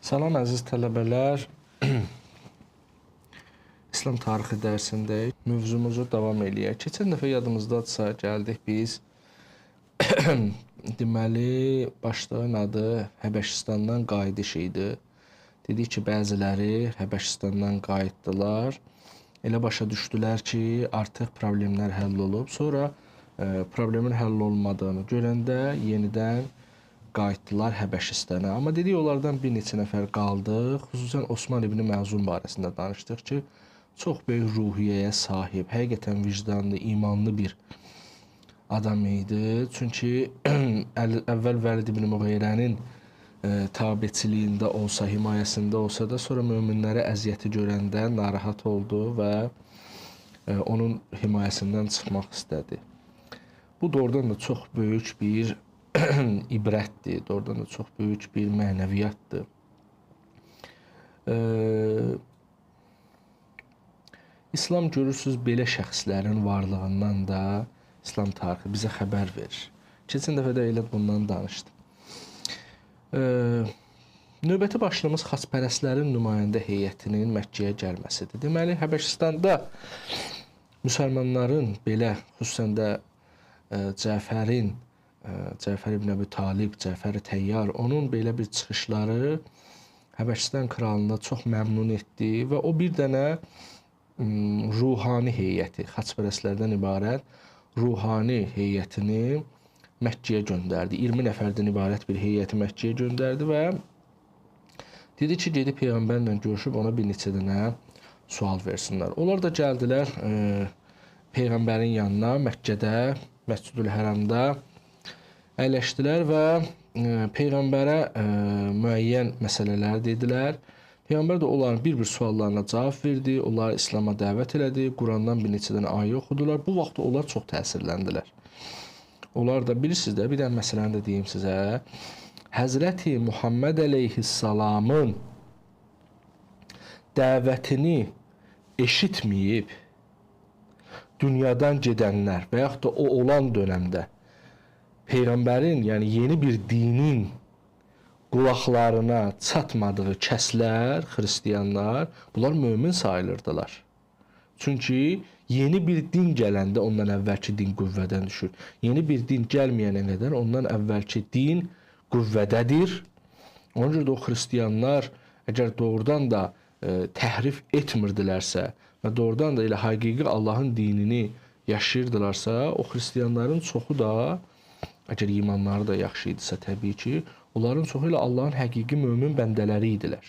Salam əziz tələbələr. İslam tarixi dərsindəyik. Mövzumuzu davam eləyək. Keçən dəfə yadımızdadırsa gəldik biz deməli başlığın adı Həbəşistandan qayıdış idi. Dedik ki, bəziləri Həbəşistandan qayıtdılar. Elə başa düşdülər ki, artıq problemlər həll olub. Sonra problemin həll olmadığını görəndə yenidən qayıtdılar Həbəşistana. Amma dedik, onlardan bir neçə nəfər qaldı. Xüsusən Osman İbni Məzun barəsində danışdıq ki, çox böyük ruhiyyəyə sahib, həqiqətən vicdanlı, imanlı bir adam idi. Çünki əvvəl Vəlid İbni Müğeyrənin tabeçiliyində olsa, himayəsində olsa da, sonra möminlərə əziyyəti görəndə narahat oldu və onun himayəsindən çıxmaq istədi. Bu doğrudan da çox böyük bir ibrətdir, doğrudan da çox böyük bir mənəviyyatdır. İslam görürsünüz, belə şəxslərin varlığından da İslam tarixi bizə xəbər verir. Keçən dəfə də elə bundan danışdım. Növbəti başlığımız xaçpərəstlərin nümayəndə heyətinin Məkkəyə gəlməsidir. Deməli, Həbəşistanda müsəlmanların belə, xüsusən də Cəfərin, Cəfər ibn Əbi Talib, Cəfər-i Təyyar, onun belə bir çıxışları Həbəşistan kralını çox məmnun etdi və o bir dənə ruhani heyəti, xaçpərəstlərdən ibarət ruhani heyətini Məkkəyə göndərdi. 20 nəfərdən ibarət bir heyəti Məkkəyə göndərdi və dedi ki, gedib Peyğəmbərlə görüşüb ona bir neçə dənə sual versinlər. Onlar da gəldilər Peyğəmbərin yanına Məkkədə, Məscidül Həramda əyləşdilər və Peyğəmbərə müəyyən məsələlər dedilər. Peyğəmbər də onların bir-bir suallarına cavab verdi, onları İslama dəvət elədi, Qurandan bir neçə dənə ayə oxudular. Bu vaxt onlar çox təsirləndilər. Onlar da, bilirsiniz də, bir dənə məsələni də deyim sizə, Həzrəti Muhammed əleyhissalamın dəvətini eşitməyib dünyadan gedənlər və yaxud da o olan dönəmdə Peyğəmbərin, yəni yeni bir dinin qulaqlarına çatmadığı kəslər, xristianlar, bunlar mömin sayılırdılar. Çünki yeni bir din gələndə ondan əvvəlki din qüvvədən düşür. Yeni bir din gəlməyənə qədər ondan əvvəlki din qüvvədədir. Ona görə də o xristianlar əgər doğrudan da təhrif etmirdilərsə və doğrudan da elə həqiqi Allahın dinini yaşayırdılarsa, o xristianların çoxu da, əgər imanları da yaxşı idisə təbii ki, onların çoxu ilə Allahın həqiqi mömin bəndələri idilər.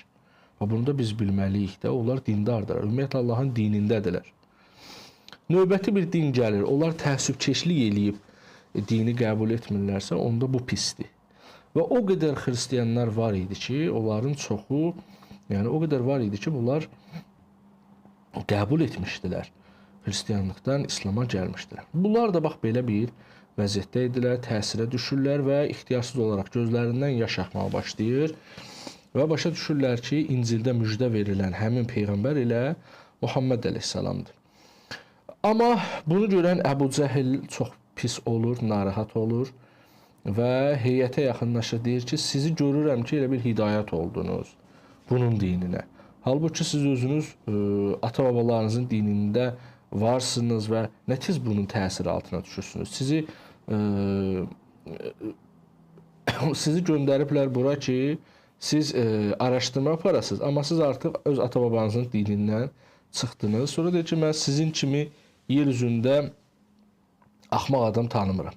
Və bunu da biz bilməliyik də, onlar dindardılar. Ümumiyyətlə, Allahın dinindədirlər. Növbəti bir din gəlir, onlar təəssübkeşlik eləyib dini qəbul etmirlərsə, onda bu pisdir. Və o qədər xristianlar var idi ki, onların çoxu, yəni o qədər var idi ki, bunlar qəbul etmişdilər. Xristianlıqdan İslama gəlmişdilər. Bunlar da bax belə bir vəziyyətdə idilər, təsirə düşürlər və ixtiyarsız olaraq gözlərindən yaş axmağa başlayır və başa düşürlər ki, İncildə müjdə verilən həmin Peyğəmbər ilə Muhammed əleyhissalamdır. Amma bunu görən Əbu Cəhil çox pis olur, narahat olur və heyətə yaxınlaşır, deyir ki, sizi görürəm ki, elə bir hidayət oldunuz bunun dininə. Halbuki siz özünüz ata-babalarınızın dinində varsınız və nə tez bunun təsiri altına düşürsünüz. Sizi göndəriblər bura ki, siz araşdırma aparasınız, amma siz artıq öz ata-babanızın dinindən çıxdınız. Sonra deyir ki, mən sizin kimi yer üzündə axmaq adam tanımıram.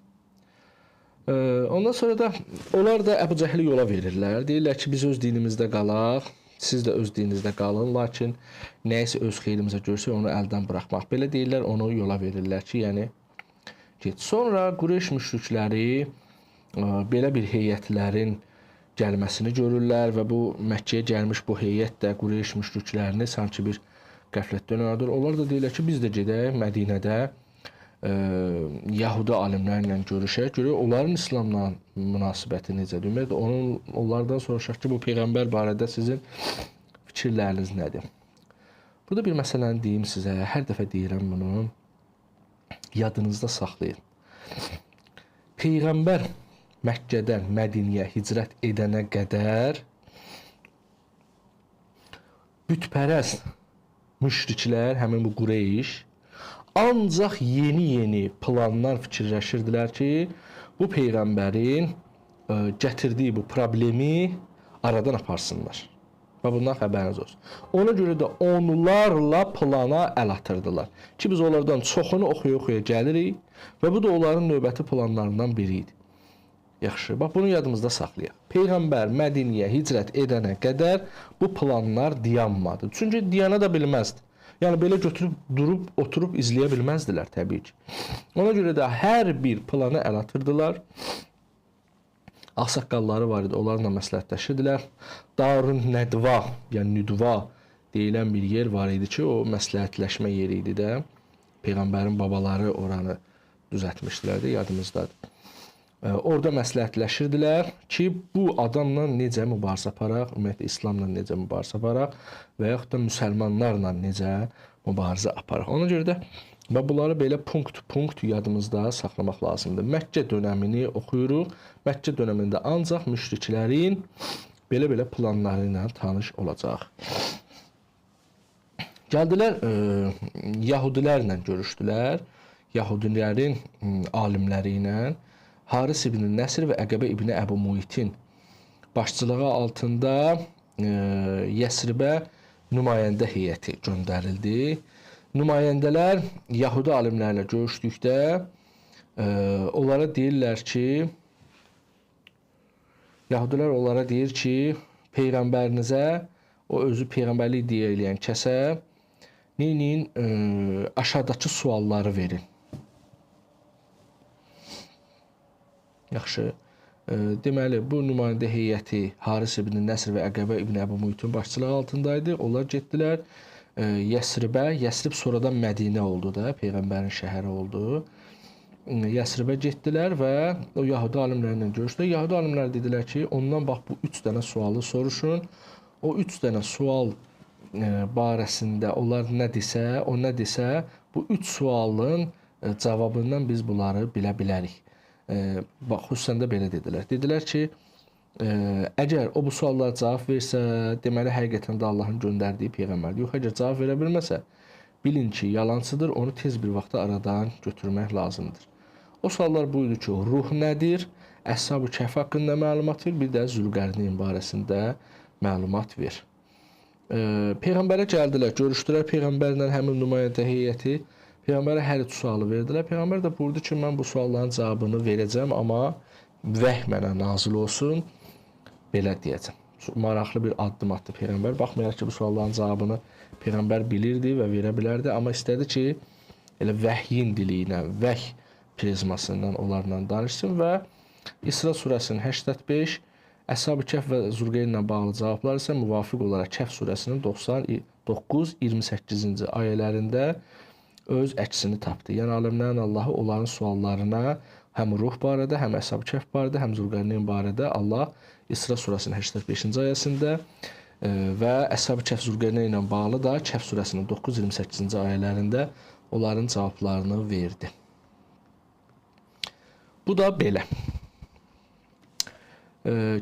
Ondan sonra da onlar da Əbu Cəhli yola verirlər. Deyirlər ki, biz öz dinimizdə qalaq, siz də öz dininizdə qalın, lakin nəyisə öz xeyrimizə görsək, onu əldən buraxmaq. Belə deyirlər, onu yola verirlər ki, yəni get. Sonra Qureyş müşrikləri belə bir heyətlərin gəlməsini görürlər və bu Məkkəyə gəlmiş bu heyət də Qureyş müşriklərini sanki bir qəflətdən oynadır. Onlar da deyirlər ki, biz də gedək Mədinədə Yahudi alimlərlə görüşək, görək onların İslamla münasibəti necədir. Ümumiyyətlə, onlardan soruşaq ki, bu Peyğəmbər barədə sizin fikirləriniz nədir? Burada bir məsələni deyim sizə, hər dəfə deyirəm bunu, yadınızda saxlayın. Peyğəmbər Məkkədən Mədiniyə hicrət edənə qədər bütpərəst müşriklər, həmin bu Qureyş, ancaq yeni-yeni planlar fikirləşirdilər ki, bu peyğəmbərin gətirdiyi bu problemi aradan aparsınlar. Və bundan xəbəriniz olsun. Ona görə də onlarla plana əl atırdılar. Ki, biz onlardan çoxunu oxuya-oxuya gəlirik və bu da onların növbəti planlarından biri idi. Yaxşı, bax, bunu yadımızda saxlayaq. Peyğəmbər Mədiniyə hicrət edənə qədər bu planlar dayanmadı. Çünki dayana da bilməzdi. Yəni, belə götürüb, durub, oturub izləyə bilməzdilər təbii ki. Ona görə də hər bir plana əl atırdılar. Ağsaqqalları var idi, onlarla məsləhətləşirdilər. Darun Nədva, yəni Nüdva deyilən bir yer var idi ki, o məsləhətləşmə yeri idi də. Peyğəmbərin babaları oranı düzəltmişdilər də, yadımızdadır. Orada məsləhətləşirdilər ki, bu adamla necə mübarizə aparaq, ümumiyyətlə İslamla necə mübarizə aparaq və yaxud da müsəlmanlarla necə mübarizə aparaq. Ona görə də və bunları belə punkt-punkt yadımızda saxlamaq lazımdır. Məkkə dönəmini oxuyuruq. Məkkə dönəmində ancaq müşriklərin belə-belə planları ilə tanış olacaq. Gəldilər, Yahudilərlə görüşdülər. Yahudilərin alimləri ilə Haris ibn Nəsir və Əqəbə ibn Əbu Muitin başçılığı altında Yəsribə nümayəndə heyəti göndərildi. Nümayəndələr Yahudi alimlərlə görüşdükdə onlara deyirlər ki, Yahudilər onlara deyir ki, peyğəmbərinizə, o özü peyğəmbərlik deyə eləyən kəsə neyin aşağıdakı sualları verin. Yaxşı, deməli, bu nümayəndə heyəti Haris ibn Nəsir və Əqəbə ibn Əbu Muitin başçılığı altındaydı. Onlar getdilər Yəsribə. Yəsrib sonradan Mədinə oldu da, Peyğəmbərin şəhəri oldu. Yəsribə getdilər və o Yahudi alimləri ilə görüşdülər. Yahudi alimləri dedilər ki, ondan bax bu 3 dənə sualı soruşun. O 3 dənə sual barəsində onlar nə desə, o nə desə, bu 3 sualın cavabından biz bunları bilə bilərik. Bax, xüsusən də belə dedilər. Dedilər ki, əgər o bu suallara cavab versə, deməli, həqiqətən də Allahın göndərdiyi peyğəmbərdir. Yox, əgər cavab verə bilməsə, bilin ki, yalancıdır, onu tez bir vaxtda aradan götürmək lazımdır. O suallar bu idi ki, ruh nədir, Əshab-ı Kəhf haqqında məlumat ver, bir də Zülqərneyn barəsində məlumat ver. Peyğəmbərə gəldilər, görüşdülər Peyğəmbərlə həmin nümayəndə heyəti. Peyğəmbərə hər üç sualı verdilər. Peyğəmbər də buyurdu ki, mən bu sualların cavabını verəcəm, amma vəhy mənə nazil olsun, belə deyəcəm. Maraqlı bir addım atdı Peyğəmbər. Baxmayaraq ki, bu sualların cavabını Peyğəmbər bilirdi və verə bilərdi, amma istədi ki, elə vəhyin dili ilə, vəhy prizmasından onlarla danışsın və İsra surəsinin 85, Əshab-ı Kəhf və Zülqeynlə bağlı cavablar isə müvafiq olaraq Kəhf surəsinin 99, 28-ci ayələrində öz əksini tapdı. Yəni, alimlərin Allahı onların suallarına həm ruh barədə, həm Əshab-ı Kəhf barədə, həm Zülqərneyn barədə Allah İsra surəsinin 85-ci ayəsində və Əshab-ı Kəhf Zülqərneyn ilə bağlı da Kəhf surəsinin 9-28-ci ayələrində onların cavablarını verdi. Bu da belə.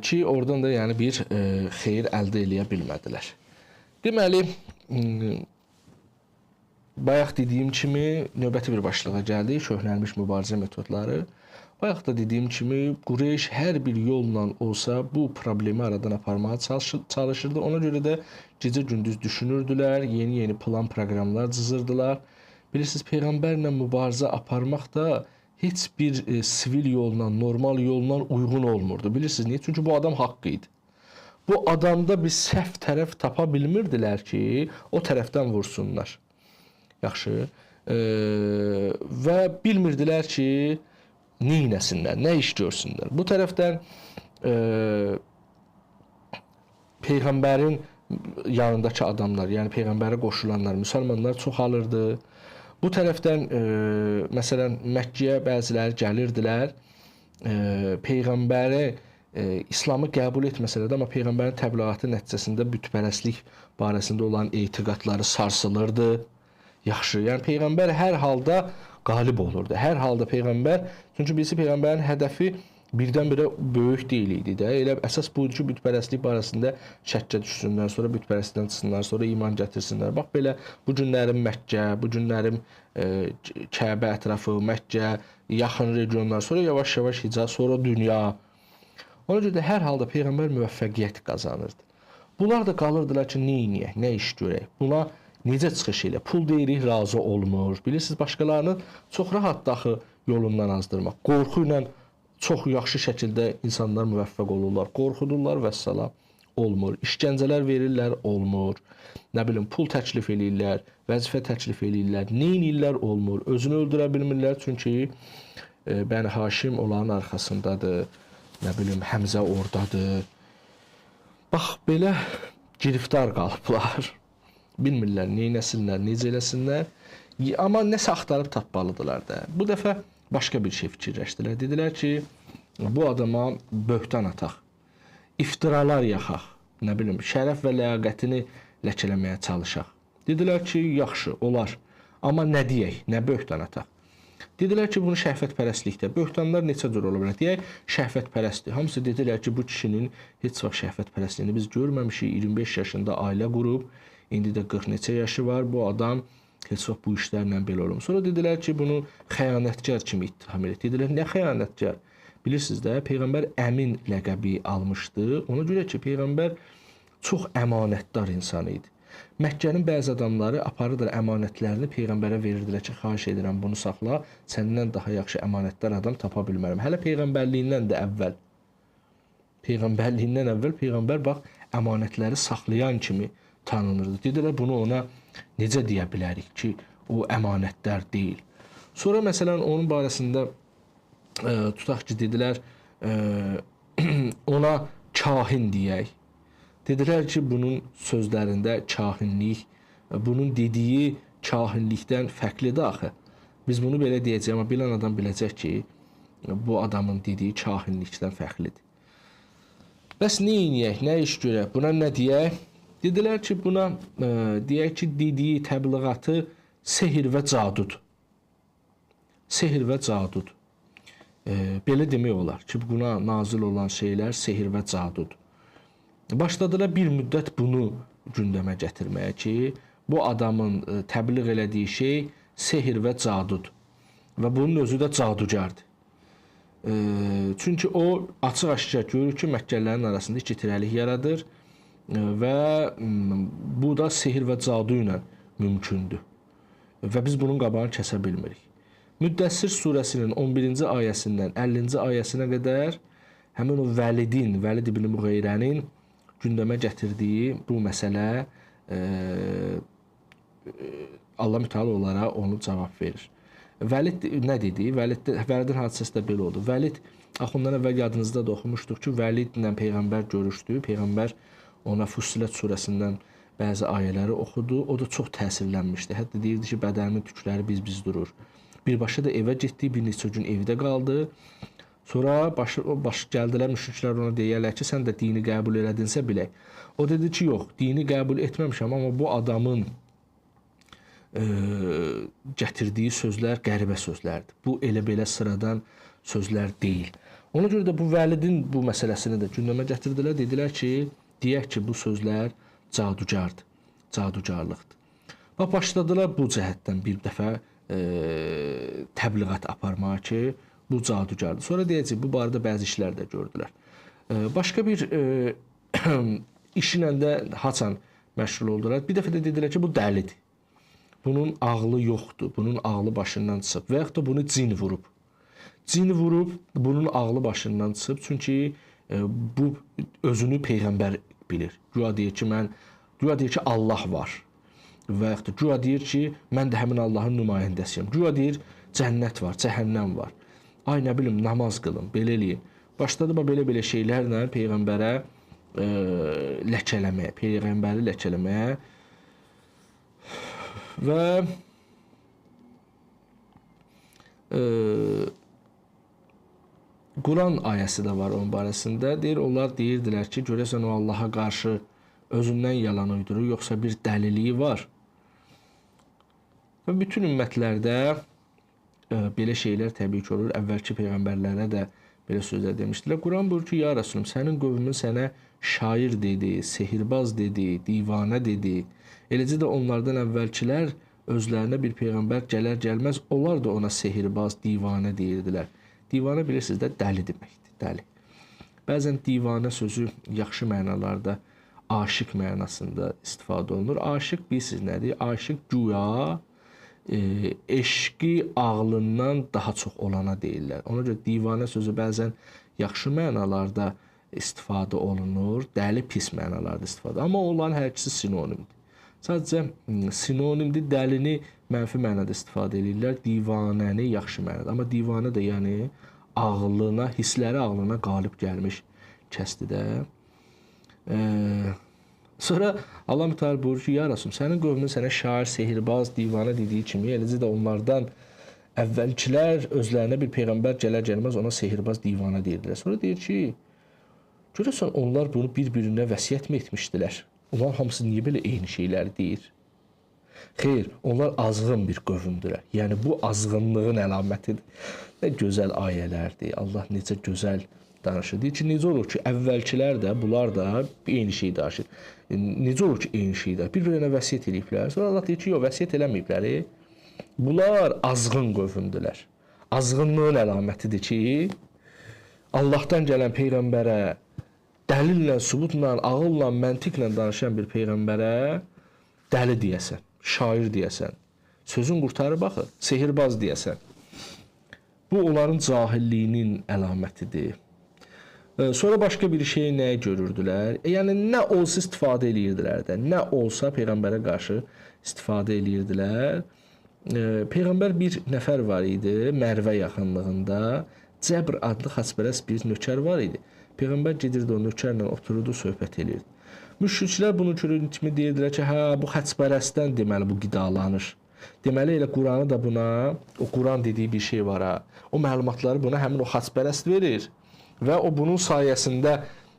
Ki, oradan da yəni bir xeyir əldə eləyə bilmədilər. Deməli, bayaq dediyim kimi, növbəti bir başlığa gəldik, köhnəlmiş mübarizə metodları. Bayaq da dediyim kimi, Qureyş hər bir yolla olsa bu problemi aradan aparmağa çalışırdı. Ona görə də gecə-gündüz düşünürdülər, yeni-yeni plan, proqramlar cızırdılar. Bilirsiniz, Peyğəmbərlə mübarizə aparmaq da heç bir sivil yolla, normal yolla uyğun olmurdu. Bilirsiniz niyə? Çünki bu adam haqqı idi. Bu adamda bir səhv tərəf tapa bilmirdilər ki, o tərəfdən vursunlar. Yaxşı. Və bilmirdilər ki, neynəsinlər, nə iş görsünlər. Bu tərəfdən Peyğəmbərin yanındakı adamlar, yəni Peyğəmbərə qoşulanlar, müsəlmanlar çoxalırdı. Bu tərəfdən, məsələn, Məkkəyə bəziləri gəlirdilər, Peyğəmbəri İslamı qəbul etməsələr də, amma Peyğəmbərin təbliğatı nəticəsində bütpərəstlik barəsində olan etiqadları sarsılırdı. Yaxşı, yəni Peyğəmbər hər halda qalib olurdu. Hər halda Peyğəmbər, çünki birisi Peyğəmbərin hədəfi Birdən-birə böyük deyil idi də. Elə əsas bu idi ki, bütpərəstlik barəsində şəkkə düşsünlər, sonra bütpərəstlikdən çıxsınlar, sonra iman gətirsinlər. Bax belə bu günlərin Məkkə, bu günlərin Kəbə ətrafı, Məkkə, yaxın regionlar, sonra yavaş-yavaş Hicaz, sonra dünya. Ona görə də hər halda Peyğəmbər müvəffəqiyyət qazanırdı. Bunlar da qalırdılar ki, nə eləyək, nə iş görək, buna necə çıxış elə? Pul deyirik, razı olmur. Bilirsiniz, başqalarını çox rahatdır axı yolundan azdırmaq. Qorxu ilə çox yaxşı şəkildə insanlar müvəffəq olurlar. Qorxudurlar vəssalam, olmur. İşgəncələr verirlər, olmur. Nə bilim, pul təklif eləyirlər, vəzifə təklif eləyirlər. Nə eləyirlər, olmur. Özünü öldürə bilmirlər, çünki Bəni Haşim onların arxasındadır. Nə bilim, Həmzə oradadır. Bax, belə giriftar qalıblar. Bilmirlər, neynəsinlər, necə eləsinlər. Amma nəsə axtarıb tapmalıdırlar da. Bu dəfə başqa bir şey fikirləşdilər. Dedilər ki, bu adama böhtan ataq, iftiralar yaxaq, nə bilim, şərəf və ləyaqətini ləkələməyə çalışaq. Dedilər ki, yaxşı, olar, amma nə deyək, nə böhtan ataq? Dedilər ki, bunu şəhvətpərəstlikdə, böhtanlar neçə cür ola bilər? Deyək, şəhvətpərəstlik. Hamısı dedilər ki, bu kişinin heç vaxt şəhvətpərəstliyini biz görməmişik, 25 yaşında ailə qurub, indi də 40 neçə yaşı var, bu adam heç vaxt bu işlərlə belə olmur. Sonra dedilər ki, bunu xəyanətkar kimi ittiham edir. Dedilər, nə xəyanətkar? Bilirsiniz də, Peyğəmbər Əmin ləqəbi almışdı. Ona görə ki, Peyğəmbər çox əmanətdar insan idi. Məkkənin bəzi adamları aparırdılar əmanətlərini Peyğəmbərə verirdilər ki, xahiş edirəm bunu saxla, səndən daha yaxşı əmanətdar adam tapa bilmərəm. Hələ Peyğəmbərliyindən də əvvəl. Peyğəmbərliyindən əvvəl Peyğəmbər bax, əmanətləri saxlayan kimi tanınırdı. Dedilər, bunu ona necə deyə bilərik ki, o əmanətdar deyil. Sonra məsələn, onun barəsində tutaq ki, dedilər, ona kahin deyək. Dedilər ki, bunun sözlərində kahinlik, bunun dediyi kahinlikdən fərqlidir axı. Biz bunu belə deyəcəyik, amma bilən adam biləcək ki, bu adamın dediyi kahinlikdən fərqlidir. Bəs nə eləyək, nə iş görək, buna nə deyək? Dedilər ki, buna deyək ki, dediyi təbliğatı sehir və cadudur. Sehir və cadudur. Belə demək olar ki, buna nazil olan şeylər sehir və cadudur. Başladılar bir müddət bunu gündəmə gətirməyə ki, bu adamın təbliğ elədiyi şey sehir və cadudur. Və bunun özü də cadugardır. Çünki o açıq-aşkar görür ki, Məkkəlilərin arasında ikitirəlik yaradır və bu da sehir və cadu ilə mümkündür. Və biz bunun qabağını kəsə bilmirik. Müddəssir surəsinin 11-ci ayəsindən 50-ci ayəsinə qədər həmin o Vəlidin, Vəlid ibn Müğeyrənin gündəmə gətirdiyi bu məsələ Allah mütəal onlara onu cavab verir. Vəlid nə dedi? Vəlidin hadisəsi də belə oldu. Vəlid, axı ondan əvvəl yadınızda da oxumuşduq ki, Vəlidlə Peyğəmbər görüşdü. Peyğəmbər ona Fussilət surəsindən bəzi ayələri oxudu. O da çox təsirlənmişdi. Hətta deyirdi ki, bədənimin tükləri biz-biz durur. Birbaşa da evə getdi, bir neçə gün evdə qaldı. Sonra baş gəldilər, müşriklər ona deyərlər ki, sən də dini qəbul elədinsə bilək. O dedi ki, yox, dini qəbul etməmişəm, amma bu adamın gətirdiyi sözlər qəribə sözlərdir. Bu elə belə sıradan sözlər deyil. Ona görə də bu Vəlidin bu məsələsini də gündəmə gətirdilər. Dedilər ki, deyək ki, bu sözlər cadugardır, cadugarlıqdır. Bax, başladılar bu cəhətdən bir dəfə təbliğat aparmağa ki, bu cadugardır. Sonra deyəcək, bu barədə bəzi işlər də gördülər. Başqa bir işlə də haçan məşğul oldular. Bir dəfə də dedilər ki, bu dəlidir. Bunun ağlı yoxdur, bunun ağlı başından çıxıb və yaxud da bunu cin vurub. Cin vurub, bunun ağlı başından çıxıb, çünki bu özünü Peyğəmbər bilir. Güya deyir ki, güya deyir ki, Allah var. Və yaxud da güya deyir ki, mən də həmin Allahın nümayəndəsiyəm. Güya deyir, cənnət var, cəhənnəm var. Ay, nə bilim, namaz qılın, belə eləyin. Başladı belə-belə şeylərlə Peyğəmbərə ləkələməyə, Peyğəmbəri ləkələməyə və Quran ayəsi də var onun barəsində. Deyir, onlar deyirdilər ki, görəsən o Allaha qarşı özündən yalan uydurur, yoxsa bir dəliliyi var. Və bütün ümmətlərdə belə şeylər təbii ki olur. Əvvəlki peyğəmbərlərə də Belə sözlər demişdilər. Quran buyurur ki, ya Rəsulüm, sənin qövmün sənə şair dedi, sehirbaz dedi, divanə dedi. Eləcə də onlardan əvvəlkilər özlərinə bir peyğəmbər gələr gəlməz, onlar da ona sehirbaz, divanə deyirdilər. Divanə bilirsiniz də dəli deməkdir, dəli. Bəzən divanə sözü yaxşı mənalarda, aşiq mənasında istifadə olunur. Aşiq bilirsiniz nədir? Aşiq güya eşqi ağlından daha çox olana deyirlər. Ona görə divanə sözü bəzən yaxşı mənalarda istifadə olunur, dəli pis mənalarda istifadə. Amma onların hər ikisi sinonimdir. Sadəcə sinonimdir, dəlini mənfi mənada istifadə edirlər, divanəni yaxşı mənada. Amma divanə də yəni ağlına, hissləri ağlına qalib gəlmiş kəsdir də. Sonra Allah müteal buyurur ki, ya Rasul, sənin qövmün sənə şair, sehirbaz, divanə dediyi kimi, eləcə də onlardan əvvəlkilər özlərinə bir peyğəmbər gələr gəlməz ona sehirbaz, divanə deyirdilər. Sonra deyir ki, görəsən onlar bunu bir-birinə vəsiyyət mi etmişdilər? Onlar hamısı niyə belə eyni şeyləri deyir? Xeyr, onlar azğın bir qövmdürlər. Yəni bu azğınlığın əlamətidir. Nə gözəl ayələrdir. Allah necə gözəl danışır. Deyir ki, necə olur ki, əvvəlkilər də, bunlar da eyni şeyi danışır. Necə olur ki, eyni şeyi danışır? Bir-birinə vəsiyyət eləyiblər. Sonra Allah deyir ki, yox, vəsiyyət eləməyiblər. Bunlar azğın qövmdürlər. Azğınlığın əlamətidir ki, Allahdan gələn peyğəmbərə dəlillə, sübutla, ağılla, məntiqlə danışan bir peyğəmbərə dəli deyəsən, şair deyəsən, sözün qurtarı baxır, sehirbaz deyəsən. Bu, onların cahilliyinin əlamətidir. Sonra başqa bir şey nəyə görürdülər? Yəni, nə olsa istifadə eləyirdilər də, nə olsa peyğəmbərə qarşı istifadə eləyirdilər. Peyğəmbər bir nəfər var idi, Mərvə yaxınlığında, Cəbr adlı xaçpərəst bir nökər var idi. Peyğəmbər gedirdi o nökərlə otururdu, söhbət eləyirdi. Müşriklər bunu görən kimi deyirdilər ki, hə, bu xaçpərəstdən deməli bu qidalanır. Deməli elə Quranı da buna, o Quran dediyi bir şey var ha, o məlumatları buna həmin o xaçpərəst verir və o bunun sayəsində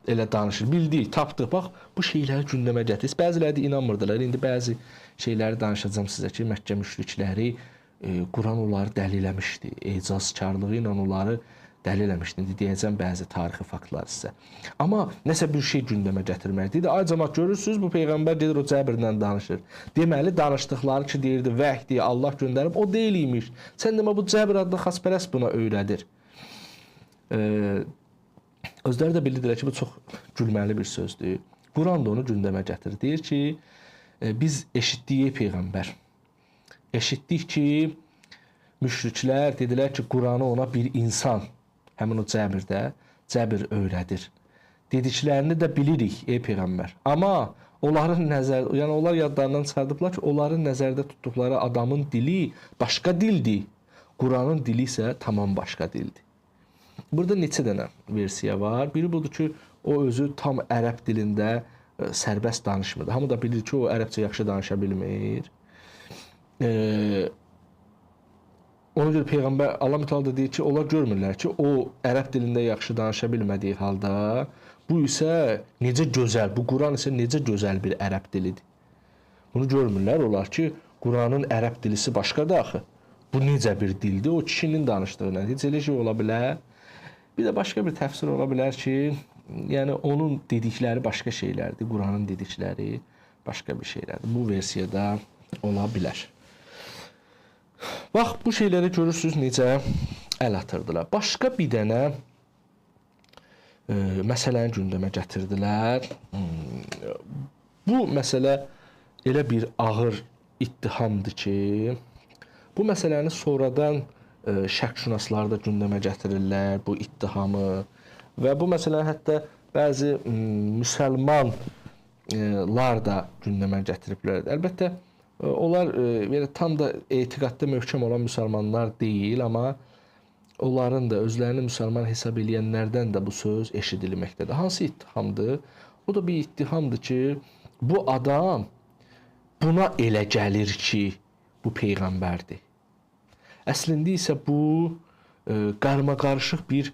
elə danışır. Bildik, tapdıq, bax, bu şeyləri gündəmə gətirir. Bəziləri də inanmırdılar. İndi bəzi şeyləri danışacağım sizə ki, Məkkə müşrikləri Quran onları dəli eləmişdi, ecazkarlığı ilə onları dəli eləmişdi. İndi deyəcəm bəzi tarixi faktları sizə. Amma nəsə bir şey gündəmə gətirmək. Deyir, ay cəmaat, görürsünüz, bu peyğəmbər gedir o Cəbirlə danışır. Deməli, danışdıqları ki, deyirdi, vəhdir, Allah göndərib, o deyil imiş. Sən demə, bu Cəbir adlı xaçpərəst buna öyrədir. Özləri də bilirdilər ki, bu çox gülməli bir sözdür. Quran da onu gündəmə gətirir. Deyir ki, biz eşitdik peyğəmbər. Eşitdik ki, müşriklər dedilər ki, Quranı ona bir insan, həmin o Cəbirdə, Cəbir öyrədir. Dediklərini də bilirik, ey peyğəmbər. Amma onların nəzər, yəni onlar yadlarından çıxardıblar ki, onların nəzərdə tutduqları adamın dili başqa dildir. Quranın dili isə tamam başqa dildir. Burada neçə dənə versiya var. Biri budur ki, o özü tam ərəb dilində sərbəst danışmırdı. Hamı da bilir ki, o ərəbcə yaxşı danışa bilmir. Ona görə Peyğəmbər Allah mütəala da deyir ki, onlar görmürlər ki, o ərəb dilində yaxşı danışa bilmədiyi halda bu isə necə gözəl, bu Quran isə necə gözəl bir ərəb dilidir. Bunu görmürlər onlar ki, Quranın ərəb dilisi başqadır axı. Bu necə bir dildir? O kişinin danışdığı nədir? Heç elə şey ola bilər. Bir də başqa bir təfsir ola bilər ki, yəni onun dedikləri başqa şeylərdir, Quranın dedikləri başqa bir şeylərdir. Bu versiyada ola bilər. Bax, bu şeyləri görürsünüz necə əl atırdılar. Başqa bir dənə məsələni gündəmə gətirdilər. Bu məsələ elə bir ağır ittihamdır ki, bu məsələni sonradan şərqşünaslar da gündəmə gətirirlər, bu ittihamı. Və bu məsələni hətta bəzi müsəlmanlar da gündəmə gətiriblər. Əlbəttə, onlar belə tam da etiqadda möhkəm olan müsəlmanlar deyil, amma onların da özlərini müsəlman hesab eləyənlərdən də bu söz eşidilməkdədir. Hansı ittihamdır? O da bir ittihamdır ki, bu adam buna elə gəlir ki, bu peyğəmbərdir. Əslində isə bu qarmaqarışıq bir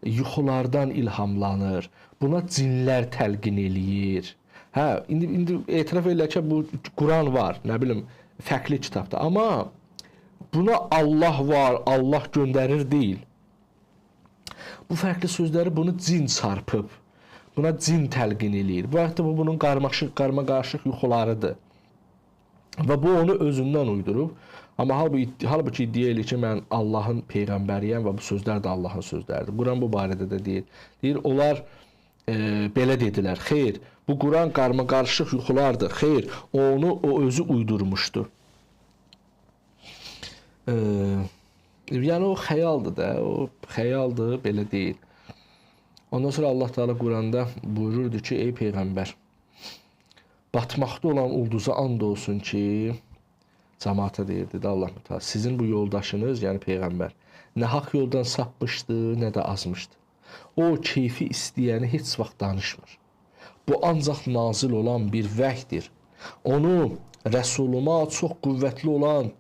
yuxulardan ilhamlanır. Buna cinlər təlqin eləyir. Hə, indi etiraf edirlər ki, bu Quran var, nə bilim, fərqli kitabdır. Amma buna Allah var, Allah göndərir deyil. Bu fərqli sözləri bunu cin çarpıb. Buna cin təlqin eləyir. Bu hətta bu bunun qarma-qarışıq yuxularıdır. Və bu onu özündən uydurub. Amma halbuki iddia eləyir ki, mən Allahın peyğəmbəriyəm və bu sözlər də Allahın sözləridir. Quran bu barədə də deyir. Deyir, onlar belə dedilər. Xeyr, bu Quran qarma-qarışıq yuxulardır. Xeyr, onu o özü uydurmuşdu. Yəni o xəyaldır da, o xəyaldır, belə deyil. Ondan sonra Allah Teala Quranda buyururdu ki, ey peyğəmbər, batmaqda olan ulduza and olsun ki, cəmaata deyirdi də Allah Teala, sizin bu yoldaşınız, yəni peyğəmbər, nə haqq yoldan sapmışdı, nə də azmışdı. O keyfi istəyəni heç vaxt danışmır. Bu ancaq nazil olan bir vəhdir. Onu Rəsuluma çox qüvvətli olan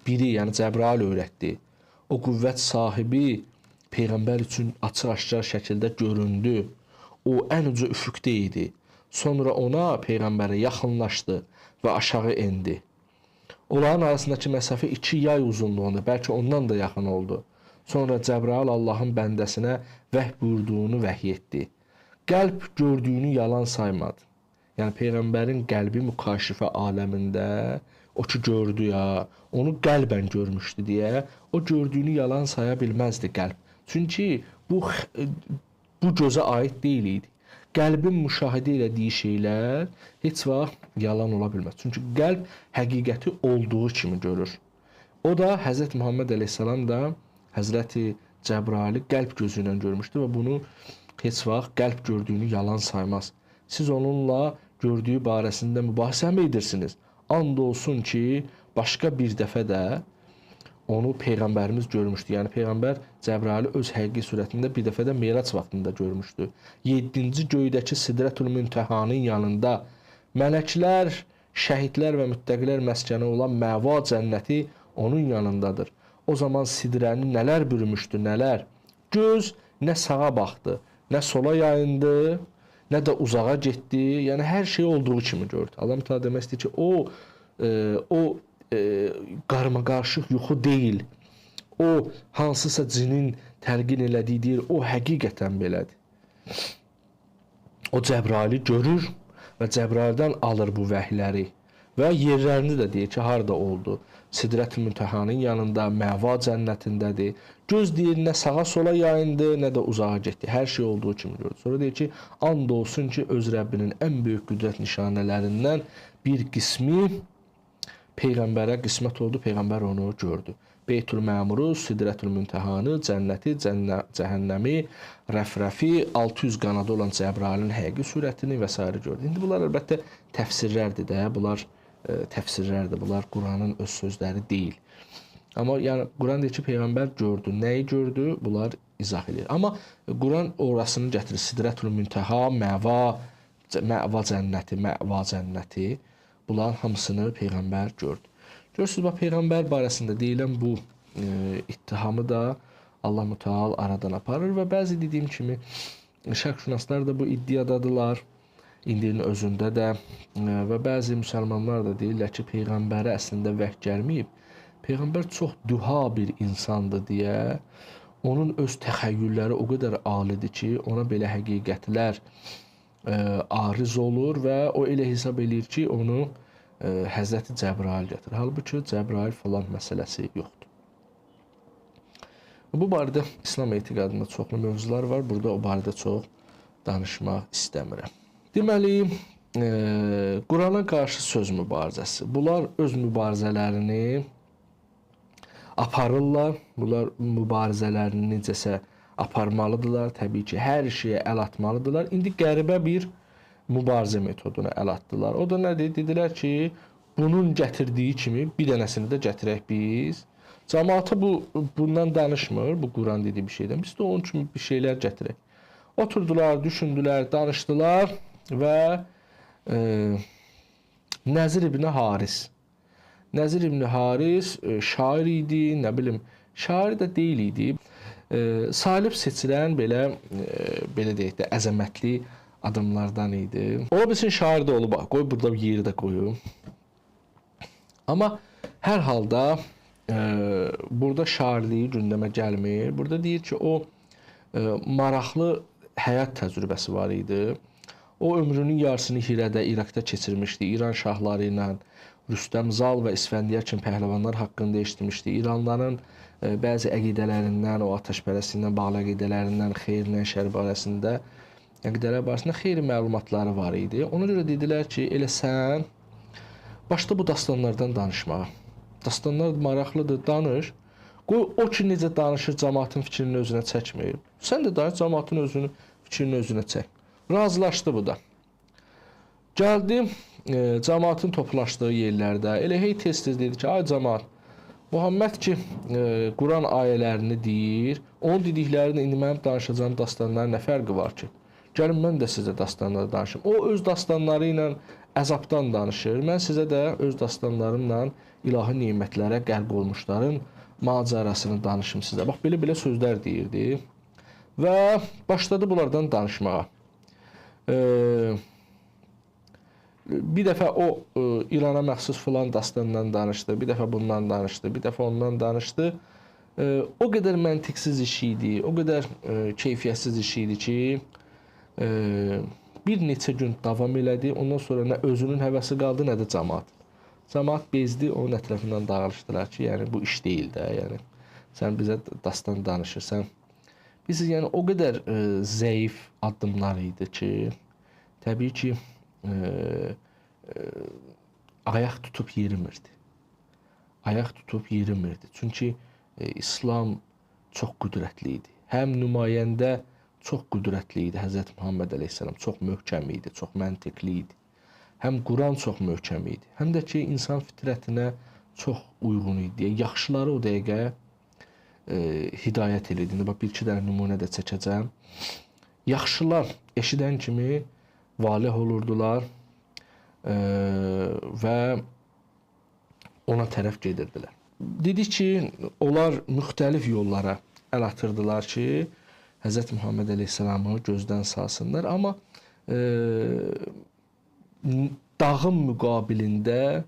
biri, yəni Cəbrail öyrətdi. O qüvvət sahibi peyğəmbər üçün açıq-aşkar şəkildə göründü. O ən uca üfüqdə idi. Sonra ona, peyğəmbərə yaxınlaşdı və aşağı endi. Onların arasındakı məsafə 2 yay uzunluğunda, bəlkə ondan da yaxın oldu. Sonra Cəbrail Allahın bəndəsinə vəhy buyurduğunu vəhy etdi. Qəlb gördüyünü yalan saymadı. Yəni peyğəmbərin qəlbi mükaşifə aləmində o ki gördü ya, onu qəlbən görmüşdü deyə o gördüyünü yalan saya bilməzdi qəlb. Çünki bu gözə aid deyil idi. Qəlbin müşahidə elədiyi şeylər heç vaxt yalan ola bilməz. Çünki qəlb həqiqəti olduğu kimi görür. O da Həzrət Muhammed əleyhissalam da Həzrəti Cəbraili qəlb gözü ilə görmüşdü və bunu heç vaxt qəlb gördüyünü yalan saymaz. Siz onunla gördüyü barəsində mübahisə mi edirsiniz? And olsun ki, başqa bir dəfə də onu Peyğəmbərimiz görmüşdü. Yəni Peyğəmbər Cəbraili öz həqiqi surətində bir dəfə də Merac vaxtında görmüşdü. 7-ci göydəki Sidrətül Müntəhanın yanında mələklər, şəhidlər və müttəqilər məskəni olan Məva cənnəti onun yanındadır. O zaman sidrəni nələr bürümüşdü, nələr? Göz nə sağa baxdı, nə sola yayındı, nə də uzağa getdi. Yəni hər şey olduğu kimi gördü. Allah Teala demək istəyir ki, o qarma-qarışıq yuxu deyil. O hansısa cinin təlqin elədiyi deyil, o həqiqətən belədir. O Cəbraili görür və Cəbraildən alır bu vəhləri və yerlərini də deyir ki, harada oldu. Sidrət-i Müntəhanın yanında, Məva cənnətindədir. Göz deyir, nə sağa sola yayındı, nə də uzağa getdi. Hər şey olduğu kimi gördü. Sonra deyir ki, and olsun ki, öz Rəbbinin ən böyük qüdrət nişanələrindən bir qismi Peyğəmbərə qismət oldu, Peyğəmbər onu gördü. Beytül Məmuru, Sidrətül Müntəhanı, cənnəti, cəhənnəmi, rəfrəfi, 600 qanadı olan Cəbrailin həqiqi surətini və s. gördü. İndi bunlar əlbəttə təfsirlərdir də, bunlar təfsirlərdir, bunlar Quranın öz sözləri deyil. Amma yəni Quran deyir ki, Peyğəmbər gördü, nəyi gördü, bunlar izah edir. Amma Quran orasını gətirir, Sidrətül Müntəha, Məva cənnəti, Məva cənnəti. Bunların hamısını Peyğəmbər gördü. Görürsünüz, bax, Peyğəmbər barəsində deyilən bu ittihamı da Allah Müteal aradan aparır və bəzi dediyim kimi şərqşünaslar da bu iddiadadılar, indinin özündə də və bəzi müsəlmanlar da deyirlər ki, Peyğəmbərə əslində vəhy gəlməyib. Peyğəmbər çox düha bir insandır deyə onun öz təxəyyülləri o qədər alidir ki, ona belə həqiqətlər arız olur və o elə hesab eləyir ki, onu Həzrəti Cəbrail gətirir. Halbuki Cəbrail falan məsələsi yoxdur. Bu barədə İslam etiqadında çoxlu mövzular var. Burada o barədə çox danışmaq istəmirəm. Deməli, Qurana qarşı söz mübarizəsi. Bunlar öz mübarizələrini aparırlar. Bunlar mübarizələrini necəsə aparmalıdırlar. Təbii ki, hər şeyə əl atmalıdırlar. İndi qəribə bir mübarizə metoduna əl atdılar. O da nədir? Dedilər ki, bunun gətirdiyi kimi bir dənəsini də gətirək biz. Cəmaata bundan danışmır, bu Quran dediyi bir şeydən. Biz də onun kimi bir şeylər gətirək. Oturdular, düşündülər, danışdılar və Nəzir ibn Haris. Nəzir ibn Haris şair idi, nə bilim, şair də deyil idi. Salib seçilən belə deyək də, əzəmətli adamlardan idi. Ola bilsin şair də olub, qoy burada bir yeri də qoyum. Amma hər halda burada şairliyi gündəmə gəlmir. Burada deyir ki, o maraqlı həyat təcrübəsi var idi. O ömrünün yarısını Hirədə, İraqda keçirmişdi. İran şahları ilə Rüstəm Zal və İsfəndiyar kimi pəhləvanlar haqqında eşitmişdi. İranların bəzi əqidələrindən, o atəşpərəstliklə bağlı əqidələrindən, xeyirlə şər barəsində, əqidələr barəsində xeyri məlumatları var idi. Ona görə dedilər ki, elə sən başda bu dastanlardan danışmağa. Dastanlar maraqlıdır, danış. Qoy o ki necə danışır, cəmaatın fikrini özünə çəkmir. Sən də danış, cəmaatın özünü, fikrini özünə çək. Razılaşdı bu da. Gəldi cəmaatın toplaşdığı yerlərdə. Elə hey tez-tez dedi ki, ay cəmaat, Muhammed ki Quran ayələrini deyir, onun dediklərini indi mənim danışacağım dastanların nə fərqi var ki? Gəlin mən də sizə dastanları danışım. O öz dastanları ilə əzabdan danışır. Mən sizə də öz dastanlarımla ilahi nemətlərə qərq olmuşların macarasını danışım sizə. Bax, belə-belə sözlər deyirdi və başladı bunlardan danışmağa. Bir dəfə o İrana məxsus filan dastandan danışdı, bir dəfə bundan danışdı, bir dəfə ondan danışdı. O qədər məntiqsiz iş idi, o qədər keyfiyyətsiz iş idi ki, bir neçə gün davam elədi. Ondan sonra nə özünün həvəsi qaldı, nə də cəmaat. Cəmaat bezdi, onun ətrafından dağılışdılar ki, yəni bu iş deyil də, yəni sən bizə dastan danışırsan. Biz yəni o qədər zəif addımlar idi ki, təbii ki, ayaq tutub yerimirdi. Ayaq tutub yerimirdi. Çünki İslam çox qüdrətli idi. Həm nümayəndə çox qüdrətli idi. Həzrət Muhammed əleyhissalam çox möhkəm idi, çox məntiqli idi. Həm Quran çox möhkəm idi, həm də ki, insan fitrətinə çox uyğun idi. Yaxşıları o dəqiqə hidayət edirdi. İndi bax, bir-iki dənə nümunə də çəkəcəm. Yaxşılar eşidən kimi valeh olurdular və ona tərəf gedirdilər. Dedik ki, onlar müxtəlif yollara əl atırdılar ki, Həzrət Muhammed əleyhissalamı gözdən salsınlar. Amma dağın müqabilində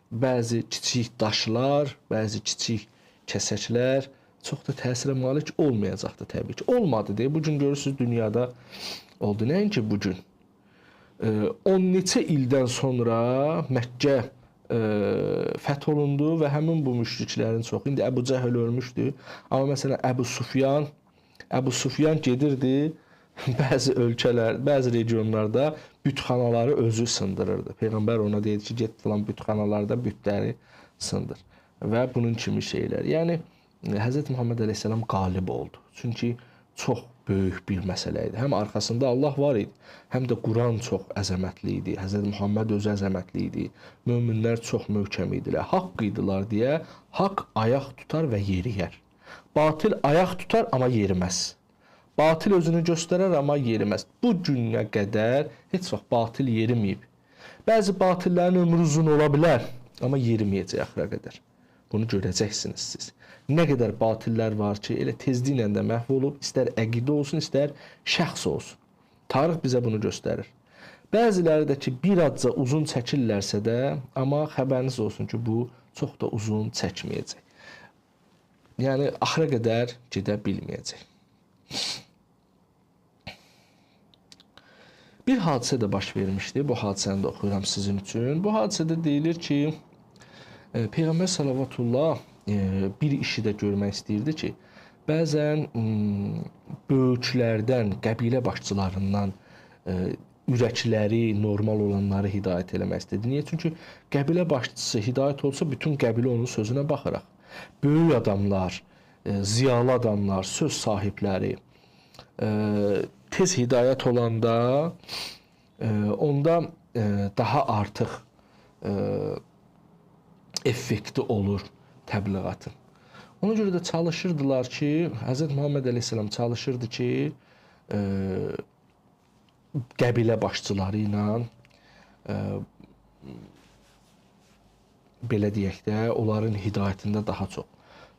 bəzi kiçik daşlar, bəzi kiçik kəsəklər çox da təsirə malik olmayacaqdı təbii ki. Olmadı deyə. Bugün görürsünüz, dünyada oldu. Nəinki bugün. 10 neçə ildən sonra Məkkə fəth olundu və həmin bu müşriklərin çoxu, indi Əbu Cəhl ölmüşdü, amma məsələn Əbu Sufyan gedirdi bəzi ölkələr, bəzi regionlarda bütxanaları özü sındırırdı. Peyğəmbər ona deyirdi ki, get filan bütxanalarda bütləri sındır və bunun kimi şeylər. Yəni Həzrət Muhammed əleyhissalam qalib oldu. Çünki çox böyük bir məsələ idi. Həm arxasında Allah var idi, həm də Quran çox əzəmətli idi. Həzrət Muhammed özü əzəmətli idi. Möminlər çox möhkəm idilər, haqq idilər deyə haqq ayaq tutar və yeriyər. Batil ayaq tutar, amma yeriməz. Batil özünü göstərər, amma yeriməz. Bu günə qədər heç vaxt batil yeriməyib. Bəzi batillərin ömrü uzun ola bilər, amma yeriməyəcək axıra qədər. Bunu görəcəksiniz siz. Nə qədər batillər var ki, elə tezliklə də məhv olub, istər əqidə olsun, istər şəxs olsun. Tarix bizə bunu göstərir. Bəziləri də ki, bir adca uzun çəkirlərsə də, amma xəbəriniz olsun ki, bu çox da uzun çəkməyəcək. Yəni, axıra qədər gedə bilməyəcək. Bir hadisə də baş vermişdi. Bu hadisəni də oxuyuram sizin üçün. Bu hadisədə deyilir ki, Peyğəmbər salavatullah bir işi də görmək istəyirdi ki, bəzən böyüklərdən, qəbilə başçılarından ürəkləri normal olanları hidayət eləmək istəyirdi. Niyə? Çünki qəbilə başçısı hidayət olsa, bütün qəbilə onun sözünə baxaraq. Böyük adamlar, ziyalı adamlar, söz sahibləri tez hidayət olanda onda daha artıq effekti olur təbliğatın. Ona görə də çalışırdılar ki, Həzrət Muhammed əleyhissalam çalışırdı ki, qəbilə başçıları ilə belə deyək də, onların hidayətində daha çox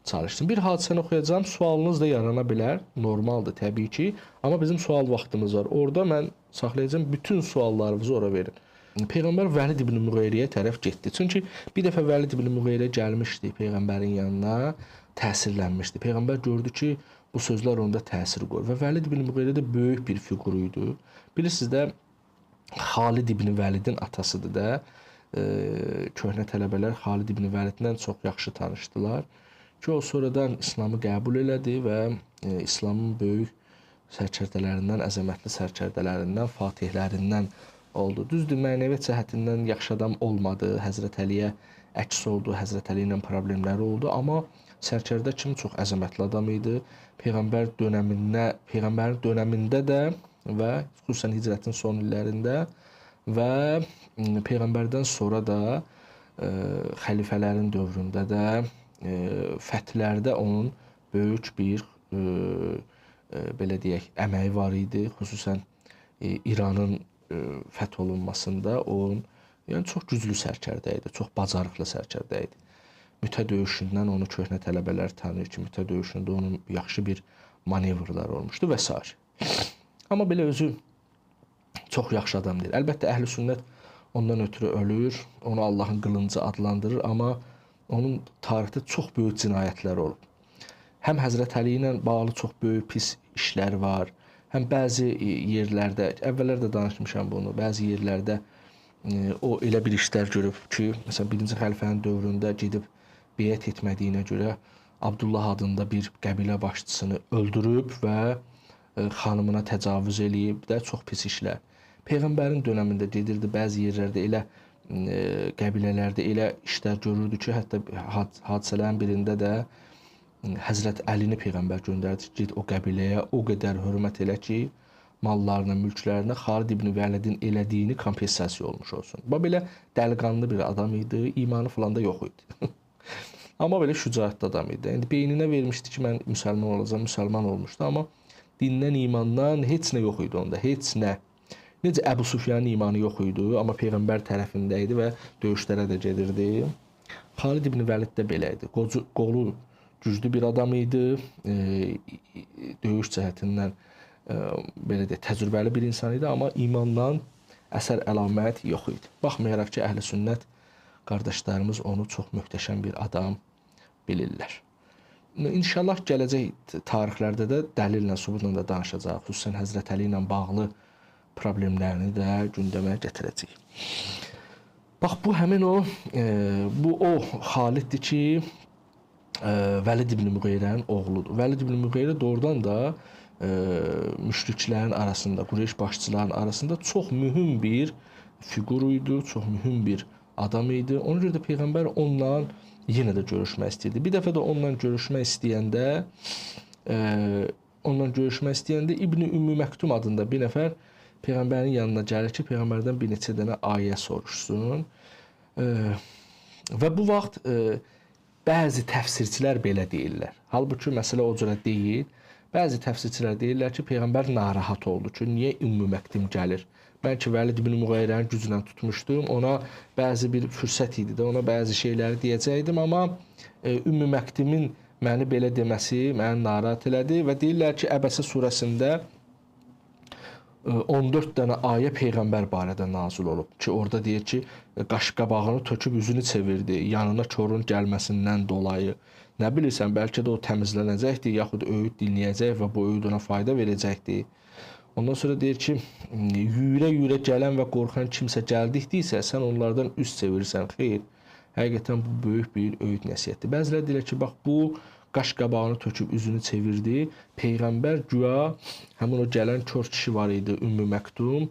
çalışsın. Bir hadisəni oxuyacağım, sualınız da yarana bilər, normaldır təbii ki, amma bizim sual vaxtımız var. Orada mən saxlayacağım, bütün suallarınızı ora verin. Peyğəmbər Vəlid ibn Müğeyriyə tərəf getdi. Çünki bir dəfə Vəlid ibn Müğeyrə gəlmişdi Peyğəmbərin yanına, təsirlənmişdi. Peyğəmbər gördü ki, Bu sözlər onda təsir qoyur. Və Vəlid ibn Müğirə də böyük bir fiqur idi. Bilirsiniz də, Xalid ibn Vəlidin atasıdır da. Köhnə tələbələr Xalid ibn Vəlidlə çox yaxşı tanışdılar ki, o sonradan İslamı qəbul elədi və İslamın böyük sərkərdələrindən, əzəmətli sərkərdələrindən, fatihlərindən oldu. Düzdür, mənəviyyat cəhətindən yaxşı adam olmadı, Həzrət Əliyə əks oldu, Həzrət Əli ilə problemləri oldu, amma sərkərdə kimi çox əzəmətli adam idi. Peyğəmbər dönəmində, Peyğəmbərin dönəmində də və xüsusən hicrətin son illərində və Peyğəmbərdən sonra da xəlifələrin dövründə də fəthlərdə onun böyük bir belə deyək, əməyi var idi. Xüsusən İranın fəth olunmasında onun, yəni çox güclü sərkərdə idi, çox bacarıqlı sərkərdə idi. Mütə döyüşündən onu köhnə tələbələr tanıyır ki, Mütə döyüşündə onun yaxşı bir manevrları olmuşdu və s. Amma belə özü çox yaxşı adam deyil. Əlbəttə, əhl-i sünnət ondan ötürü ölür, onu Allahın qılıncı adlandırır, amma onun tarixdə çox böyük cinayətləri olub. Həm Həzrət Əli ilə bağlı çox böyük pis işlər var, həm bəzi yerlərdə, əvvəllər də danışmışam bunu, bəzi yerlərdə o elə bir işlər görüb ki, məsələn, birinci xəlifənin dövründə gedib beyət etmədiyinə görə Abdullah adında bir qəbilə başçısını öldürüb və xanımına təcavüz eləyib də, çox pis işlər. Peyğəmbərin dönəmində gedirdi, bəzi yerlərdə elə qəbilələrdə elə işlər görürdü ki, hətta hadisələrin birində də Həzrət Əlini Peyğəmbər göndərdi ki, get o qəbiləyə o qədər hörmət elə ki, mallarına, mülklərinə Xalid ibn Vəlidin elədiyini kompensasiya olmuş olsun. Bax, belə dəliqanlı bir adam idi, imanı falan da yox idi. Amma belə şücaətli adam idi. İndi beyninə vermişdi ki, mən müsəlman olacağam, müsəlman olmuşdu, amma dindən, imandan heç nə yox idi onda, heç nə. Necə Əbu Sufyanın imanı yox idi, amma Peyğəmbər tərəfində idi və döyüşlərə də gedirdi. Xalid ibn Vəlid də belə idi. Qolu güclü bir adam idi, döyüş cəhətindən belə deyək, təcrübəli bir insan idi, amma imandan əsər əlamət yox idi. Baxmayaraq ki, əhl-i sünnət qardaşlarımız onu çox möhtəşəm bir adam bilirlər. İnşallah gələcək tarixlərdə də dəlillə, sübutla da danışacaq. Xüsusən Həzrət Əli ilə bağlı problemlərini də gündəmə gətirəcəyik. Bax, bu həmin o, bu o Xaliddir ki, Vəlid ibn Müğeyrənin oğludur. Vəlid ibn Müğeyrə doğrudan da müşriklərin arasında, Qureyş başçılarının arasında çox mühüm bir fiqur idi, çox mühüm bir adam idi. Ona görə də Peyğəmbər onunla yenə də görüşmək istəyirdi. Bir dəfə də onunla görüşmək istəyəndə İbn-i Ümmü Məktum adında bir nəfər Peyğəmbərin yanına gəlir ki, Peyğəmbərdən bir neçə dənə ayə soruşsun. Və bu vaxt bəzi təfsirçilər belə deyirlər. Halbuki məsələ o cürə deyil. Bəzi təfsirçilər deyirlər ki, Peyğəmbər narahat oldu ki, niyə Ümmü Məktum gəlir? Mən ki, Vəlid ibn Müğeyrənin gücünə tutmuşdum, ona bəzi bir fürsət idi də, ona bəzi şeyləri deyəcəkdim, amma Ümmü Məktumin məni belə deməsi məni narahat elədi və deyirlər ki, Əbəsə surəsində 14 dənə ayə Peyğəmbər barədə nazil olub ki, orada deyir ki, qaşqabağını töküb üzünü çevirdi, yanına korun gəlməsindən dolayı. Nə bilirsən, bəlkə də o təmizlənəcəkdi, yaxud öyüd dinləyəcək və bu öyüd ona fayda verəcəkdi. Ondan sonra deyir ki, yüyürə-yüyürə gələn və qorxan kimsə gəldikdə isə sən onlardan üz çevirirsən. Xeyr, həqiqətən bu böyük bir öyüd nəsihətdir. Bəziləri deyirlər ki, bax bu qaşqabağını töküb üzünü çevirdi. Peyğəmbər güya həmin o gələn kör kişi var idi, Ümmü Məktum,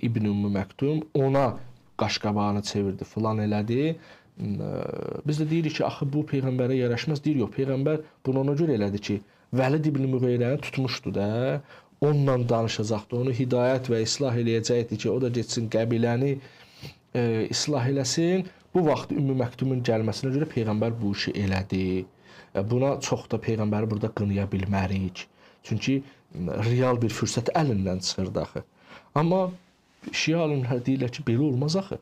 İbn Ümmü Məktum, ona qaşqabağını çevirdi, filan elədi. Biz də deyirik ki, axı bu Peyğəmbərə yaraşmaz. Deyir, yox, Peyğəmbər bunu ona görə elədi ki, Vəlid ibn Müğeyrəni tutmuşdu da, onunla danışacaqdı, onu hidayət və islah eləyəcəkdi ki, o da getsin qəbiləni islah eləsin. Bu vaxt Ümmü Məktumun gəlməsinə görə Peyğəmbər bu işi elədi. Buna çox da Peyğəmbəri burada qınaya bilmərik. Çünki real bir fürsət əlindən çıxırdı axı. Amma şia alimlər deyirlər ki, belə olmaz axı.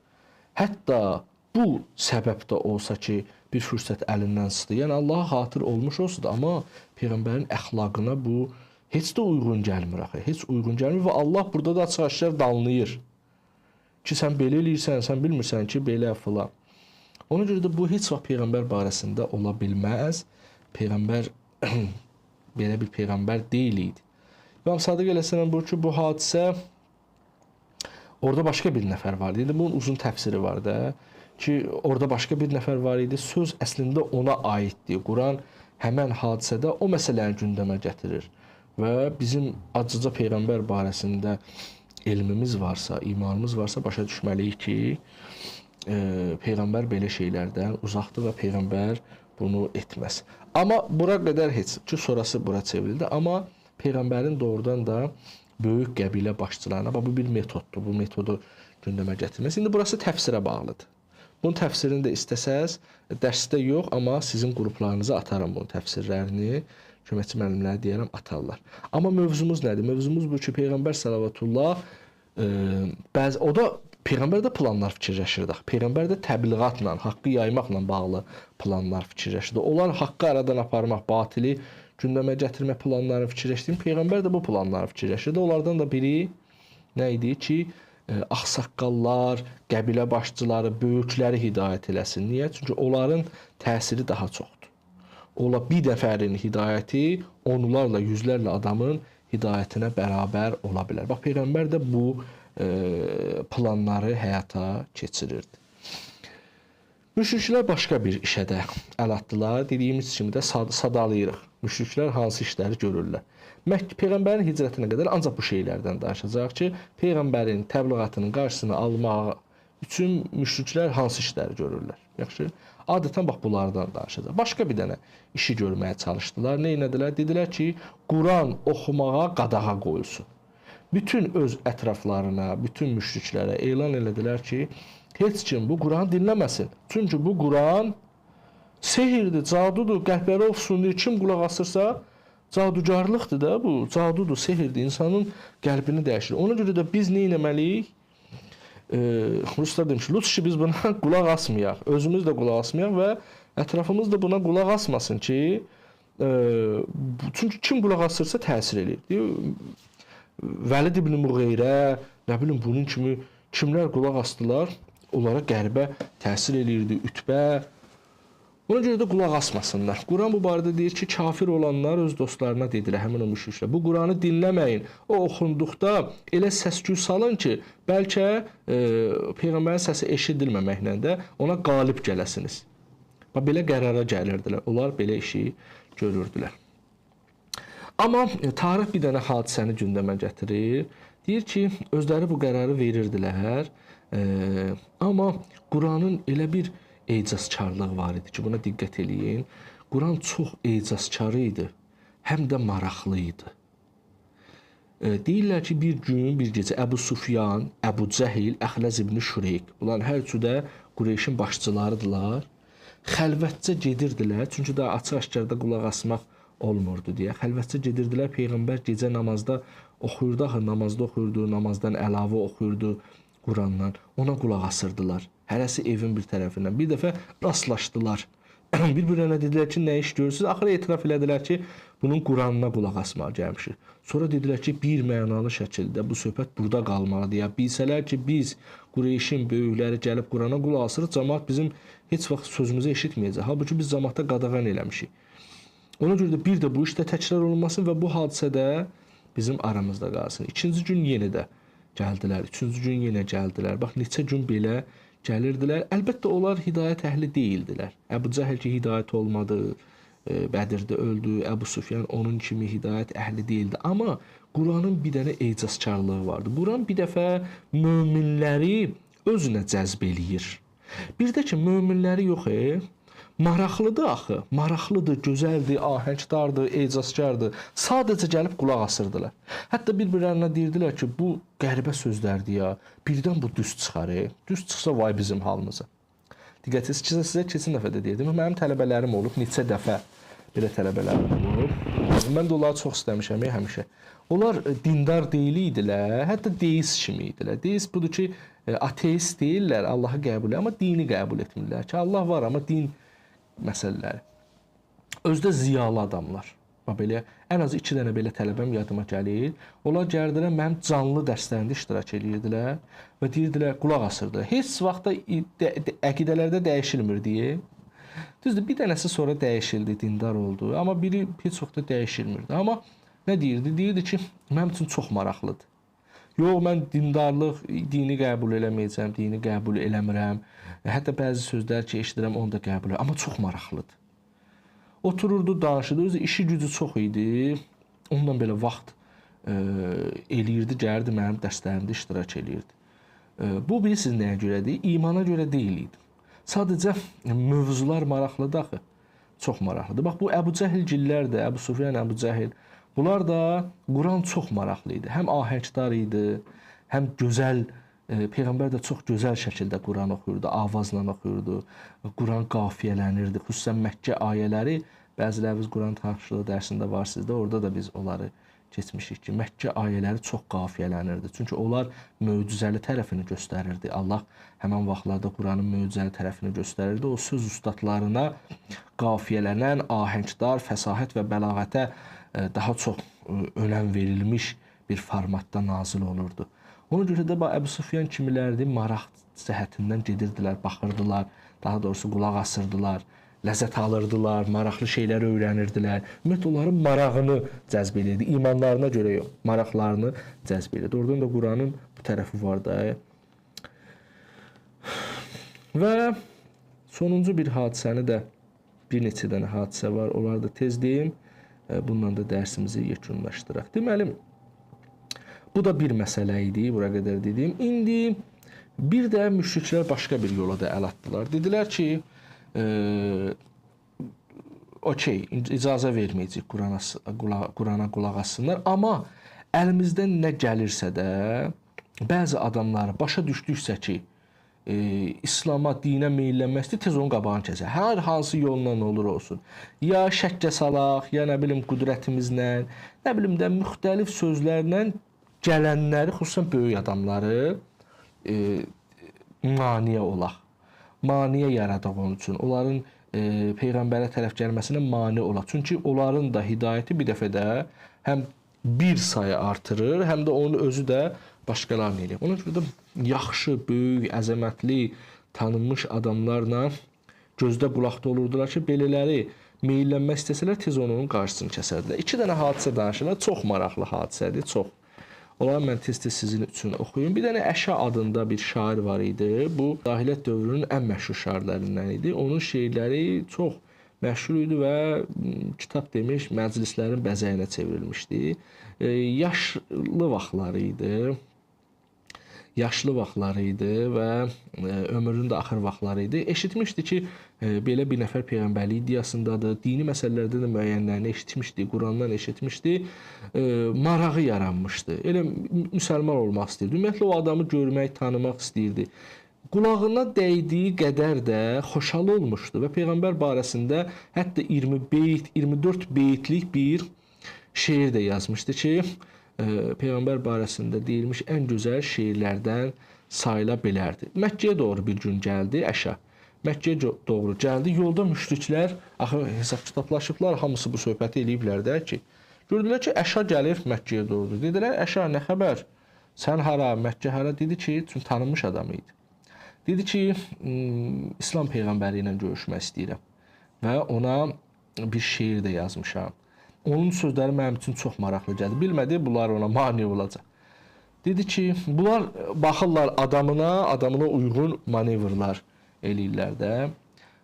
Hətta bu səbəb də olsa ki, bir fürsət əlindən çıxdı. Yəni Allaha xatir olmuş olsa da, amma Peyğəmbərin əxlaqına bu heç də uyğun gəlmir axı. Heç uyğun gəlmir və Allah burada da açıq-aşkar danlayır ki, sən belə eləyirsən, sən bilmirsən ki, belə filan. Ona görə də bu heç vaxt Peyğəmbər barəsində ola bilməz. Peyğəmbər belə bir peyğəmbər deyil idi. İmam Sadiq əleyhissalam buyurur ki, bu hadisə orada başqa bir nəfər var idi. Bunun uzun təfsiri var da ki, orada başqa bir nəfər var idi. Söz əslində ona aiddir. Quran həmən hadisədə o məsələni gündəmə gətirir. Və bizim acıca peyğəmbər barəsində elmimiz varsa, imanımız varsa başa düşməliyik ki, peyğəmbər belə şeylərdən uzaqdır və peyğəmbər bunu etməz. Amma bura qədər heç ki, sonrası bura çevrildi. Amma peyğəmbərin doğrudan da böyük qəbilə başçılarına, bax, bu bir metoddur, bu metodu gündəmə gətirməz. İndi burası təfsirə bağlıdır. Bunun təfsirini də istəsəz, dərsdə yox, amma sizin qruplarınıza atarım bunun təfsirlərini. Köməkçi müəllimlərə deyərəm, atarlar. Amma mövzumuz nədir? Mövzumuz bu ki, Peyğəmbər salavatullah, bəzi, o da, Peyğəmbər də planlar fikirləşirdi. Peyğəmbər də təbliğatla, haqqı yaymaqla bağlı planlar fikirləşirdi. Onlar haqqı aradan aparmaq, batili gündəmə gətirmək planlarını fikirləşdiyim, Peyğəmbər də bu planları fikirləşirdi. Onlardan da biri nə idi ki, ağsaqqallar, qəbilə başçıları, böyükləri hidayət eləsin. Niyə? Çünki onların təsiri daha çoxdur. Ola bir dəfərin hidayəti onlarla, yüzlərlə adamın hidayətinə bərabər ola bilər. Bax, Peyğəmbər də bu planları həyata keçirirdi. Müşriklər başqa bir işə də əl atdılar. Dediyimiz kimi də sadalayırıq. Müşriklər hansı işləri görürlər? Peyğəmbərin hicrətinə qədər ancaq bu şeylərdən danışacaq ki, Peyğəmbərin təbliğatının qarşısını almaq üçün müşriklər hansı işləri görürlər? Yaxşı, adətən bax bunlardan danışacaq. Başqa bir dənə işi görməyə çalışdılar. Nə elədilər? Dedilər ki, Quran oxumağa qadağa qoyulsun. Bütün öz ətraflarına, bütün müşriklərə elan elədilər ki, heç kim bu Quranı dinləməsin. Çünki bu Quran sehirdir, cadudur, qəlbləri ofsundur. Kim qulaq asırsa, cadugarlıqdır da bu, cadudur, sehirdir, insanın qəlbini dəyişir. Ona görə də biz nə etməliyik? Ruslar demiş, lütf ki, biz buna qulaq asmayaq, özümüz də qulaq asmayaq və ətrafımız da buna qulaq asmasın ki, çünki kim qulaq asırsa təsir eləyir. Vəlid ibn Muğeyrə, nə bilim, bunun kimi kimlər qulaq asdılar, onlara qəribə təsir eləyirdi, Ütbə. Buna görə də qulaq asmasınlar. Quran bu barədə deyir ki, kafir olanlar öz dostlarına dedilər, həmin o müşriklər. Bu Quranı dinləməyin. O oxunduqda elə səs-küy salın ki, bəlkə Peyğəmbərin səsi eşidilməməklə də ona qalib gələsiniz. Bax, belə qərara gəlirdilər. Onlar belə işi görürdülər. Amma tarix bir dənə hadisəni gündəmə gətirir. Deyir ki, özləri bu qərarı verirdilər. Amma Quranın elə bir ecazkarlığı var idi ki, buna diqqət eləyin. Quran çox ecazkarı idi, həm də maraqlı idi. Deyirlər ki, bir gün, bir gecə Əbu Sufyan, Əbu Cəhil, Əxləz ibn Şureyk, bunların hər üçü də Qureyşin başçılarıdırlar. Xəlvətcə gedirdilər, çünki daha açıq-aşkarda qulaq asmaq olmurdu deyə. Xəlvətcə gedirdilər, Peyğəmbər gecə namazda oxuyurdu, axı namazda oxuyurdu, namazdan əlavə oxuyurdu Qurandan. Ona qulaq asırdılar. Hərəsi evin bir tərəfindən. Bir dəfə rastlaşdılar. Bir-birinə dedilər ki, nə iş görürsünüz? Axırı etiraf elədilər ki, bunun Quranına qulaq asmağa gəlmişik. Sonra dedilər ki, bir mənalı şəkildə bu söhbət burada qalmalıdır. Ya bilsələr ki, biz Qureyşin böyükləri gəlib Qurana qulaq asırıq, cəmaat bizim heç vaxt sözümüzü eşitməyəcək. Halbuki biz cəmaata qadağan eləmişik. Ona görə də bir də bu işdə təkrar olunmasın və bu hadisədə bizim aramızda qalsın. İkinci gün yenə də gəldilər, üçüncü gün yenə gəldilər. Bax, neçə gün belə gəlirdilər. Əlbəttə, onlar hidayət əhli deyildilər. Əbu Cəhil ki, hidayət olmadı, Bədirdə öldü, Əbu Sufyan onun kimi hidayət əhli deyildi. Amma Quranın bir dənə ecazkarlığı vardı. Quran bir dəfə möminləri özünə cəzb eləyir. Bir də ki, möminləri yox, maraqlıdır axı, maraqlıdır, gözəldir, ahəngdardır, ecazkardır. Sadəcə gəlib qulaq asırdılar. Hətta bir-birlərinə deyirdilər ki, bu qəribə sözlərdir ya, birdən bu düz çıxar, düz çıxsa vay bizim halımıza. Diqqət etsiniz, sizə keçən dəfə də deyirdim, mənim tələbələrim olub, neçə dəfə belə tələbələrim olub. Mən də onları çox istəmişəm həmişə. Onlar dindar deyil idilər, hətta deist kimi idilər. Deist budur ki, ateist deyirlər, Allahı qəbul edir, amma dini qəbul etmirlər ki, Allah var, amma din məsələləri. Özdə ziyalı adamlar. Bax belə, ən az 2 dənə belə tələbəm yadıma gəlir. Onlar gəldilər, mənim canlı dərslərində iştirak edirdilər və deyirdilər, qulaq asırdılar. Heç vaxt da əqidələrdə dəyişilmir deyə. Düzdür, bir dənəsi sonra dəyişildi, dindar oldu. Amma biri heç vaxt da dəyişilmirdi. Amma nə deyirdi? Deyirdi ki, mənim üçün çox maraqlıdır. Yox, mən dindarlıq, dini qəbul eləməyəcəm, dini qəbul eləmirəm. Hətta bəzi sözlər ki, eşidirəm, onu da qəbul eləmirəm. Amma çox maraqlıdır. Otururdu, danışırdı. Özü işi gücü çox idi. Ondan belə vaxt eləyirdi, gəlirdi mənim dərslərimdə iştirak eləyirdi. Bu, bilirsiniz nəyə görədir? İmana görə deyil idi. Sadəcə mövzular maraqlıdır axı. Çox maraqlıdır. Bax, bu Əbu Cəhilgillər də, Əbu Sufyan, Əbu Cəhil, bunlar da Quran çox maraqlı idi. Həm ahəngdar idi, həm gözəl, Peyğəmbər də çox gözəl şəkildə Quran oxuyurdu, avazla oxuyurdu. Quran qafiyələnirdi. Xüsusən Məkkə ayələri, bəziləriniz Quran tanışlığı dərsində var sizdə, orada da biz onları keçmişik ki, Məkkə ayələri çox qafiyələnirdi. Çünki onlar möcüzəli tərəfini göstərirdi. Allah həmən vaxtlarda Quranın möcüzəli tərəfini göstərirdi. O söz ustadlarına qafiyələnən, ahəngdar, fəsahət və bəlağətə daha çox önəm verilmiş bir formatda nazil olurdu. Ona görə də Əbu Sufyan kimilərdi, maraq cəhətindən gedirdilər, baxırdılar, daha doğrusu qulaq asırdılar, ləzzət alırdılar, maraqlı şeylər öyrənirdilər. Ümumiyyətlə, onların marağını cəzb edirdi. İmanlarına görə yox, maraqlarını cəzb edirdi. Oradan da Quranın bu tərəfi var da. Və sonuncu bir hadisəni də, bir neçə dənə hadisə var, onları da tez deyim. Bununla da dərsimizi yekunlaşdıraq. Deməli, bu da bir məsələ idi, bura qədər dediyim. İndi bir də müşriklər başqa bir yola da əl atdılar. Dedilər ki, okey, icazə verməyəcək Qurana qulaq assınlar, amma əlimizdən nə gəlirsə də bəzi adamları başa düşdüksə ki, İslama, dinə meyillənmək istəyir, tez onun qabağını kəsər. Hər hansı yolla olur olsun. Ya şəkkə salaq, ya nə bilim qüdrətimizlə, nə bilim də müxtəlif sözlərlə gələnləri, xüsusən böyük adamları maniyə olaq. Maniyə yaradaq onun üçün. Onların Peyğəmbərə tərəf gəlməsinə mane olaq. Çünki onların da hidayəti bir dəfə də həm bir sayı artırır, həm də onun özü də başqalarını eləyir. Ona görə də yaxşı, böyük, əzəmətli, tanınmış adamlarla gözdə qulaqda olurdular ki, belələri meyillənmək istəsələr tez onun qarşısını kəsərdilər. İki dənə hadisə danışırlar. Çox maraqlı hadisədir, çox. Onları mən tez-tez sizin üçün oxuyum. Bir dənə Əşa adında bir şair var idi. Bu, cahiliyyət dövrünün ən məşhur şairlərindən idi. Onun şeirləri çox məşhur idi və kitab demiş, məclislərin bəzəyinə çevrilmişdi. Yaşlı vaxtları idi. Yaşlı vaxtları idi və ömrünün də axır vaxtları idi. Eşitmişdi ki, belə bir nəfər peyğəmbərlik iddiasındadır. Dini məsələlərdə də müəyyənlərini eşitmişdi, Qurandan eşitmişdi. Marağı yaranmışdı. Elə müsəlman olmaq istəyirdi. Ümumiyyətlə, o adamı görmək, tanımaq istəyirdi. Qulağına dəydiyi qədər də xoşal olmuşdu və peyğəmbər barəsində hətta 20 beyt, 24 beytlik bir şeir də yazmışdı ki, Peyğəmbər barəsində deyilmiş ən gözəl şeirlərdən sayıla bilərdi. Məkkəyə doğru bir gün gəldi Əşa. Məkkəyə doğru gəldi. Yolda müşriklər axı hesab kitablaşıblar, hamısı bu söhbəti eləyiblər də ki. Gördülər ki, Əşa gəlir Məkkəyə doğru. Dedilər, Əşa nə xəbər? Sən hara, Məkkə hara? Dedi ki, çünki tanınmış adam idi. Dedi ki, İslam peyğəmbəri ilə görüşmək istəyirəm və ona bir şeir də yazmışam. Onun sözləri mənim üçün çox maraqlı gəldi. Bilmədi, bunlar ona mane olacaq. Dedi ki, bunlar baxırlar adamına, adamına uyğun manevrlar eləyirlər də.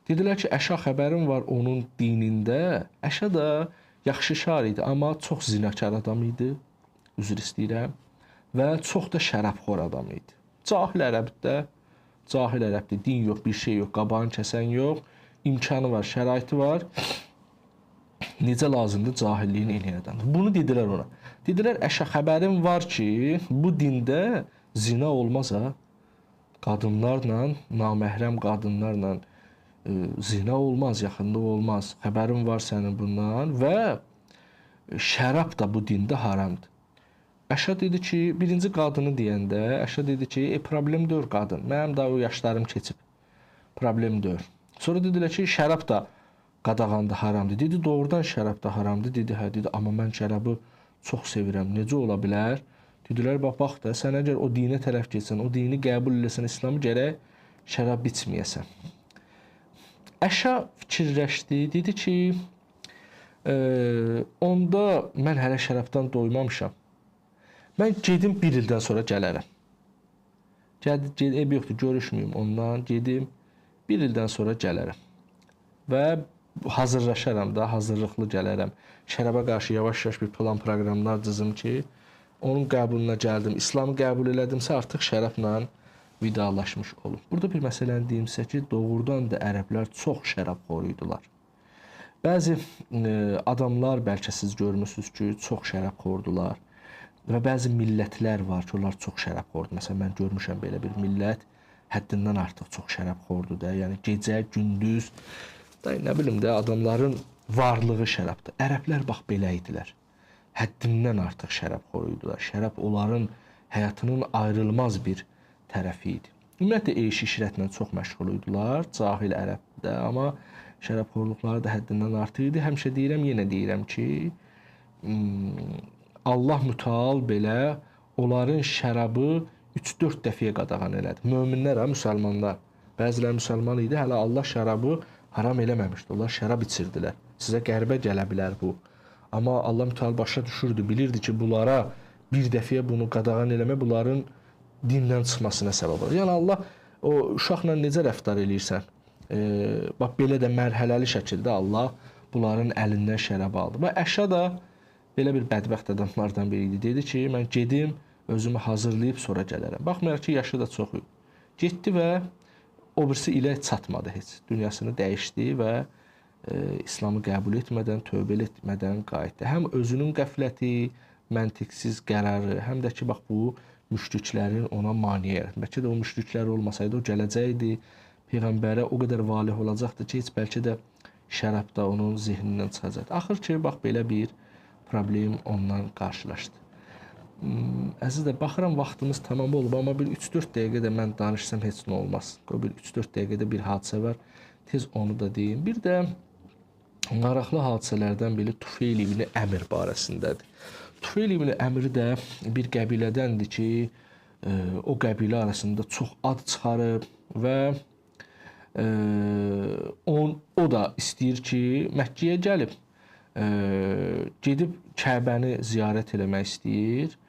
Dedilər ki, Əşa xəbərim var onun dinində. Əşa da yaxşı şair idi, amma çox zinakar adam idi, üzr istəyirəm, və çox da şərabxor adam idi. Cahil ərəbdir də, cahil ərəbdir, din yox, bir şey yox, qabağını kəsən yox, imkanı var, şəraiti var. Necə lazımdır cahilliyin eləyən adamdır. Bunu dedilər ona. Dedilər, Əşa xəbərim var ki, bu dində zina olmaz ha. Qadınlarla, naməhrəm qadınlarla zina olmaz, yaxınlıq olmaz. Xəbərim var sənin bundan və şərab da bu dində haramdır. Əşa dedi ki, birinci qadını deyəndə, Əşa dedi ki, problem deyil qadın. Mənim də o yaşlarım keçib. Problem deyil. Sonra dedilər ki, şərab da qadağandır, haramdır. Dedi, doğrudan şərab da haramdır. Dedi, hə, dedi, amma mən şərabı çox sevirəm. Necə ola bilər? Dedilər, bax, bax da, sən əgər o dinə tərəf getsən, o dini qəbul eləsən, İslamı gərək şərab içməyəsən. Əşa fikirləşdi, dedi ki, onda mən hələ şərabdan doymamışam. Mən gedim bir ildən sonra gələrəm. Eybi yoxdur, görüşməyim ondan, gedim bir ildən sonra gələrəm. Və hazırlaşaram da, hazırlıqlı gələrəm. Şəraba qarşı yavaş-yavaş bir plan proqramlar cızım ki, onun qəbuluna gəldim, İslamı qəbul elədimsə artıq şərabla vidalaşmış olum. Burada bir məsələni deyimsə ki, doğrudan da ərəblər çox şərabxor idilər. Bəzi adamlar bəlkə siz görmüsünüz ki, çox şərabxordular və bəzi millətlər var ki, onlar çox şərabxordur. Məsələn, mən görmüşəm belə bir millət həddindən artıq çox şərabxordur da. Yəni gecə, gündüz, da, nə bilim də adamların varlığı şərabdır. Ərəblər bax belə idilər. Həddindən artıq şərabxor idilər. Şərab onların həyatının ayrılmaz bir tərəfi idi. Ümumiyyətlə eyşi işrətlə çox məşğul idilər, cahil ərəbdə, amma şərabxorluqları da həddindən artıq idi. Həmişə deyirəm, yenə deyirəm ki, Allah mütəal belə onların şərabı 3-4 dəfəyə qadağan elədi. Möminlər, ha, müsəlmanlar. Bəziləri müsəlman idi, hələ Allah şərabı haram eləməmişdi. Onlar şərab içirdilər. Sizə qəribə gələ bilər bu. Amma Allah mütəal başa düşürdü, bilirdi ki, bunlara bir dəfəyə bunu qadağan eləmək bunların dindən çıxmasına səbəb olur. Yəni Allah o uşaqla necə rəftar eləyirsən? Bax belə də mərhələli şəkildə Allah bunların əlindən şərab aldı. Və Əşa da belə bir bədbəxt adamlardan biri idi. Dedi ki, mən gedim, özümü hazırlayıb sonra gələrəm. Baxmayaraq ki, yaşı da çox idi. Getdi və o birisi ilə çatmadı heç. Dünyasını dəyişdi və İslamı qəbul etmədən, tövbə etmədən qayıtdı. Həm özünün qəfləti, məntiqsiz qərarı, həm də ki, bax bu müşriklərin ona maneə yaratdı. Bəlkə də o müşriklər olmasaydı, o gələcəkdi, Peyğəmbərə o qədər valih olacaqdı ki, heç bəlkə də şərab da onun zehnindən çıxacaqdı. Axır ki, bax belə bir problem ondan qarşılaşdı. Əzizlər, baxıram vaxtımız tamam olub, amma bir 3-4 dəqiqə də mən danışsam heç nə olmaz. Qoy bir 3-4 dəqiqədə bir hadisə var, tez onu da deyim. Bir də maraqlı hadisələrdən biri Tufeyl ibn Əmr barəsindədir. Tufeyl ibn Əmr də bir qəbilədəndir ki, o qəbilə arasında çox ad çıxarıb və o da istəyir ki, Məkkəyə gəlib, gedib Kəbəni ziyarət eləmək istəyir.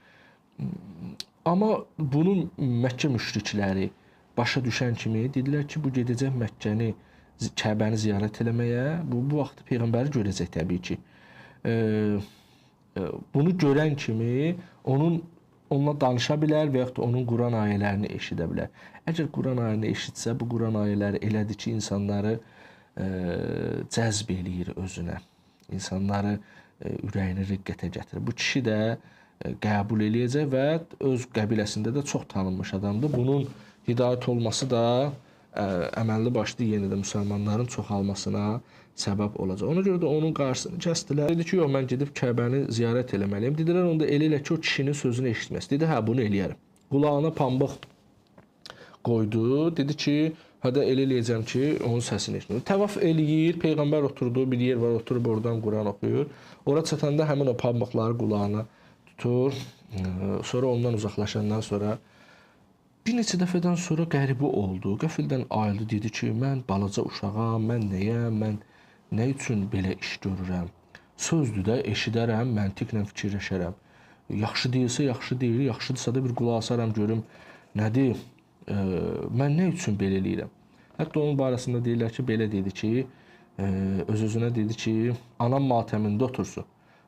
Amma bunun Məkkə müşrikləri başa düşən kimi dedilər ki, bu gedəcək Məkkəni, Kəbəni ziyarət eləməyə, bu vaxt Peyğəmbəri görəcək təbii ki. Bunu görən kimi onunla danışa bilər və yaxud da onun Quran ayələrini eşidə bilər. Əgər Quran ayəni eşitsə, bu Quran ayələri elədir ki, insanları cəzb eləyir özünə. İnsanları ürəyini riqqətə gətirir. Bu kişi də qəbul eləyəcək və öz qəbiləsində də çox tanınmış adamdır. Bunun hidayət olması da əməlli başlı yenə də müsəlmanların çoxalmasına səbəb olacaq. Ona görə də onun qarşısını kəsdilər. Dedi ki, yox, mən gedib Kəbəni ziyarət eləməliyim. Dedilər, onda elə elə ki, o kişinin sözünü eşitməz. Dedi, hə, bunu eləyərəm. Qulağına pambıq qoydu. Dedi ki, hə də elə eləyəcəm ki, onun səsini eşitməyim. Təvaf eləyir, Peyğəmbər oturduğu bir yer var, oturub oradan Quran oxuyur. Ora çatanda həmin o pambıqları qulağına tutur. Sonra ondan uzaqlaşandan sonra bir neçə dəfədən sonra qəribə oldu. Qəfildən ayıldı, dedi ki, mən balaca uşağam, mən nəyəm, mən nə üçün belə iş görürəm? Sözdür də, eşidərəm, məntiqlə fikirləşərəm. Yaxşı deyilsə, yaxşı deyil, yaxşıdırsa da bir qulaq asaram, görüm nədir, mən nə üçün belə eləyirəm? Hətta onun barəsində deyirlər ki, belə dedi ki, öz-özünə dedi ki, anam matəmində otursun.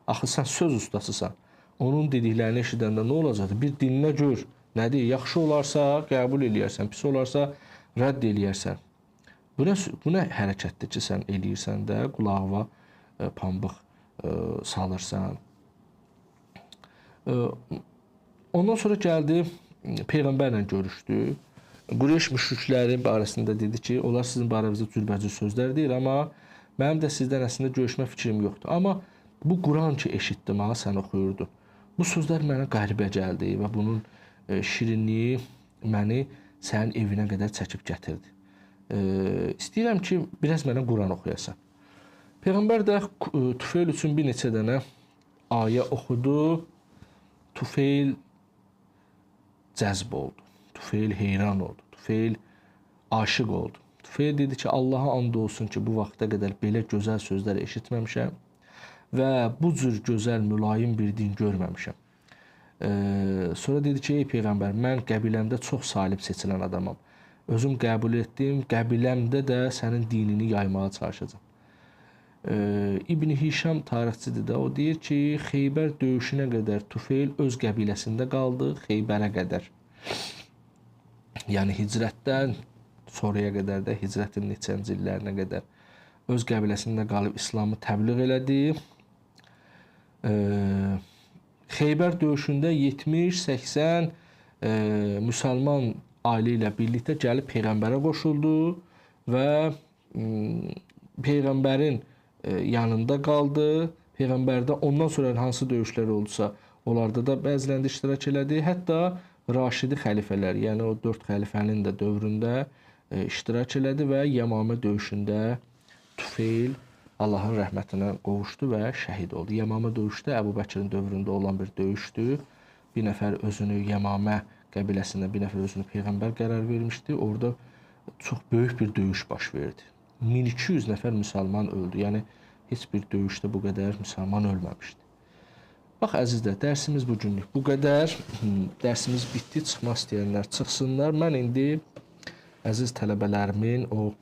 Axı sən söz ustasısan. Onun dediklərini eşidəndə nə olacaqdır? Bir dinlə gör. Nədir? Yaxşı olarsa qəbul eləyərsən, pis olarsa rədd eləyərsən. Bu nə hərəkətdir ki, sən eləyirsən də, qulağına pambıq salırsan. Ondan sonra gəldi, Peyğəmbərlə görüşdü. Qureyş müşrikləri barəsində dedi ki, onlar sizin barənizdə cürbəcür sözlər deyir, amma mənim də sizdən əslində görüşmə fikrim yoxdur. Amma bu Quran ki, eşitdim, ha, sən oxuyurdun. Bu sözlər mənə qəribə gəldi və bunun şirinliyi məni sənin evinə qədər çəkib gətirdi. İstəyirəm ki, biraz mənə Quran oxuyasan. Peyğəmbər də Tufeyl üçün bir neçə dənə ayə oxudu. Tufeyl cəzb oldu. Tufeyl heyran oldu. Tufeyl aşiq oldu. Tufeyl dedi ki, Allaha and olsun ki, bu vaxta qədər belə gözəl sözlər eşitməmişəm və bu cür gözəl, mülayim bir din görməmişəm. Sonra dedi ki, ey Peyğəmbər, mən qəbiləmdə çox salib seçilən adamam. Özüm qəbul etdim, qəbiləmdə də sənin dinini yaymağa çalışacağam. İbn Hişam tarixçidir də, o deyir ki, Xeybər döyüşünə qədər Tufeyl öz qəbiləsində qaldı, Xeybərə qədər. Yəni hicrətdən sonraya qədər də, hicrətin neçənci illərinə qədər öz qəbiləsində qalıb İslamı təbliğ elədi. Xeybər döyüşündə 70-80 müsəlman ailə ilə birlikdə gəlib Peyğəmbərə qoşuldu və Peyğəmbərin yanında qaldı. Peyğəmbərdə ondan sonra hansı döyüşlər oldusa, onlarda da bəzilərində iştirak elədi. Hətta Raşidi xəlifələr, yəni o 4 xəlifənin də dövründə iştirak elədi və Yəmamə döyüşündə Tufeyl Allahın rəhmətinə qovuşdu və şəhid oldu. Yəmamə döyüşü də Əbu Bəkirin dövründə olan bir döyüşdür. Bir nəfər özünü Yəmamə qəbiləsində, bir nəfər özünü Peyğəmbər qərar vermişdi. Orada çox böyük bir döyüş baş verdi. 1200 nəfər müsəlman öldü. Yəni heç bir döyüşdə bu qədər müsəlman ölməmişdi. Bax əzizlər, dərsimiz bugünlük bu qədər. Dərsimiz bitdi. Çıxmaq istəyənlər çıxsınlar. Mən indi əziz tələbələrimin o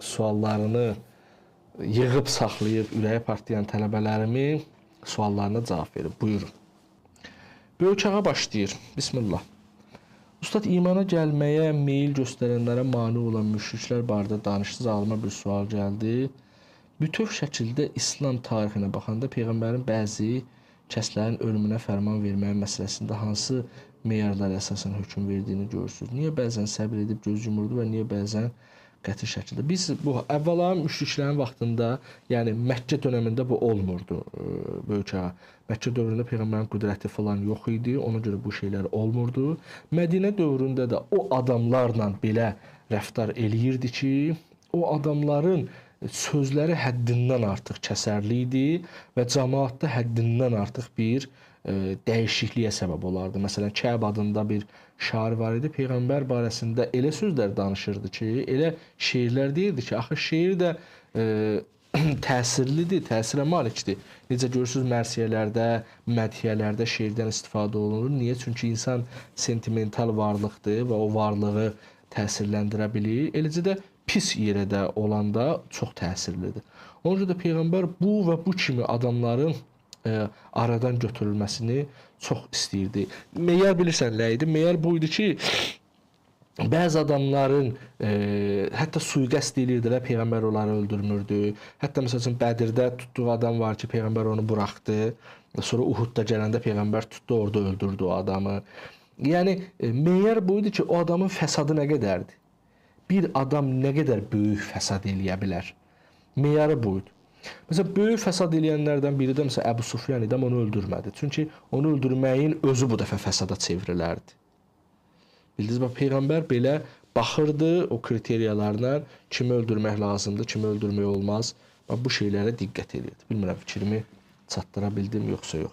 suallarını yığıb saxlayıb ürəyi partlayan tələbələrimin suallarına cavab verim. Buyurun. Böyük ağa başlayır. Bismillah. Ustad, imana gəlməyə meyil göstərənlərə mane olan müşriklər barədə danışdınız. Ağlıma bir sual gəldi. Bütöv şəkildə İslam tarixinə baxanda Peyğəmbərin bəzi kəslərin ölümünə fərman verməyin məsələsində hansı meyarlara əsasən hökm verdiyini görürsünüz? Niyə bəzən səbr edib göz yumurdu və niyə bəzən qəti şəkildə? Biz bu əvvəla müşriklərin vaxtında, yəni Məkkə dönəmində bu olmurdu, böyük ağa. Məkkə dövründə Peyğəmbərin qüdrəti falan yox idi, ona görə bu şeylər olmurdu. Mədinə dövründə də o adamlarla belə rəftar eləyirdi ki, o adamların sözləri həddindən artıq kəsərli idi və cəmaatda həddindən artıq bir dəyişikliyə səbəb olardı. Məsələn, Kəb adında bir şair var idi. Peyğəmbər barəsində elə sözlər danışırdı ki, elə şeirlər deyirdi ki, axı şeir də təsirlidir, təsirə malikdir. Necə görürsünüz, mərsiyələrdə, mədhiyələrdə şeirdən istifadə olunur. Niyə? Çünki insan sentimental varlıqdır və o varlığı təsirləndirə bilir. Eləcə də pis yerə də olanda çox təsirlidir. Ona görə də Peyğəmbər bu və bu kimi adamların aradan götürülməsini çox istəyirdi. Meyar bilirsən nə idi? Meyar bu idi ki, bəzi adamların hətta sui-qəsd edirdilər, Peyğəmbər onları öldürmürdü. Hətta məsəl üçün Bədirdə tutduğu adam var ki, Peyğəmbər onu buraxdı. Sonra Uhudda gələndə Peyğəmbər tutdu, orada öldürdü o adamı. Yəni meyar bu idi ki, o adamın fəsadı nə qədərdir? Bir adam nə qədər böyük fəsad eləyə bilər? Meyarı bu idi. Məsələn, böyük fəsad eləyənlərdən biri də məsələn Əbu Sufyan idi, amma onu öldürmədi. Çünki onu öldürməyin özü bu dəfə fəsada çevrilərdi. Bildiniz, bax, Peyğəmbər belə baxırdı o kriteriyalarla, kimi öldürmək lazımdır, kimi öldürmək olmaz. Bax, bu şeylərə diqqət edirdi. Bilmirəm, fikrimi çatdıra bildim, yoxsa yox.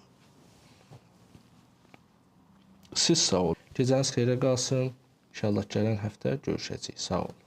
Siz sağ olun. Gecəniz xeyrə qalsın. İnşallah gələn həftə görüşəcəyik. Sağ olun.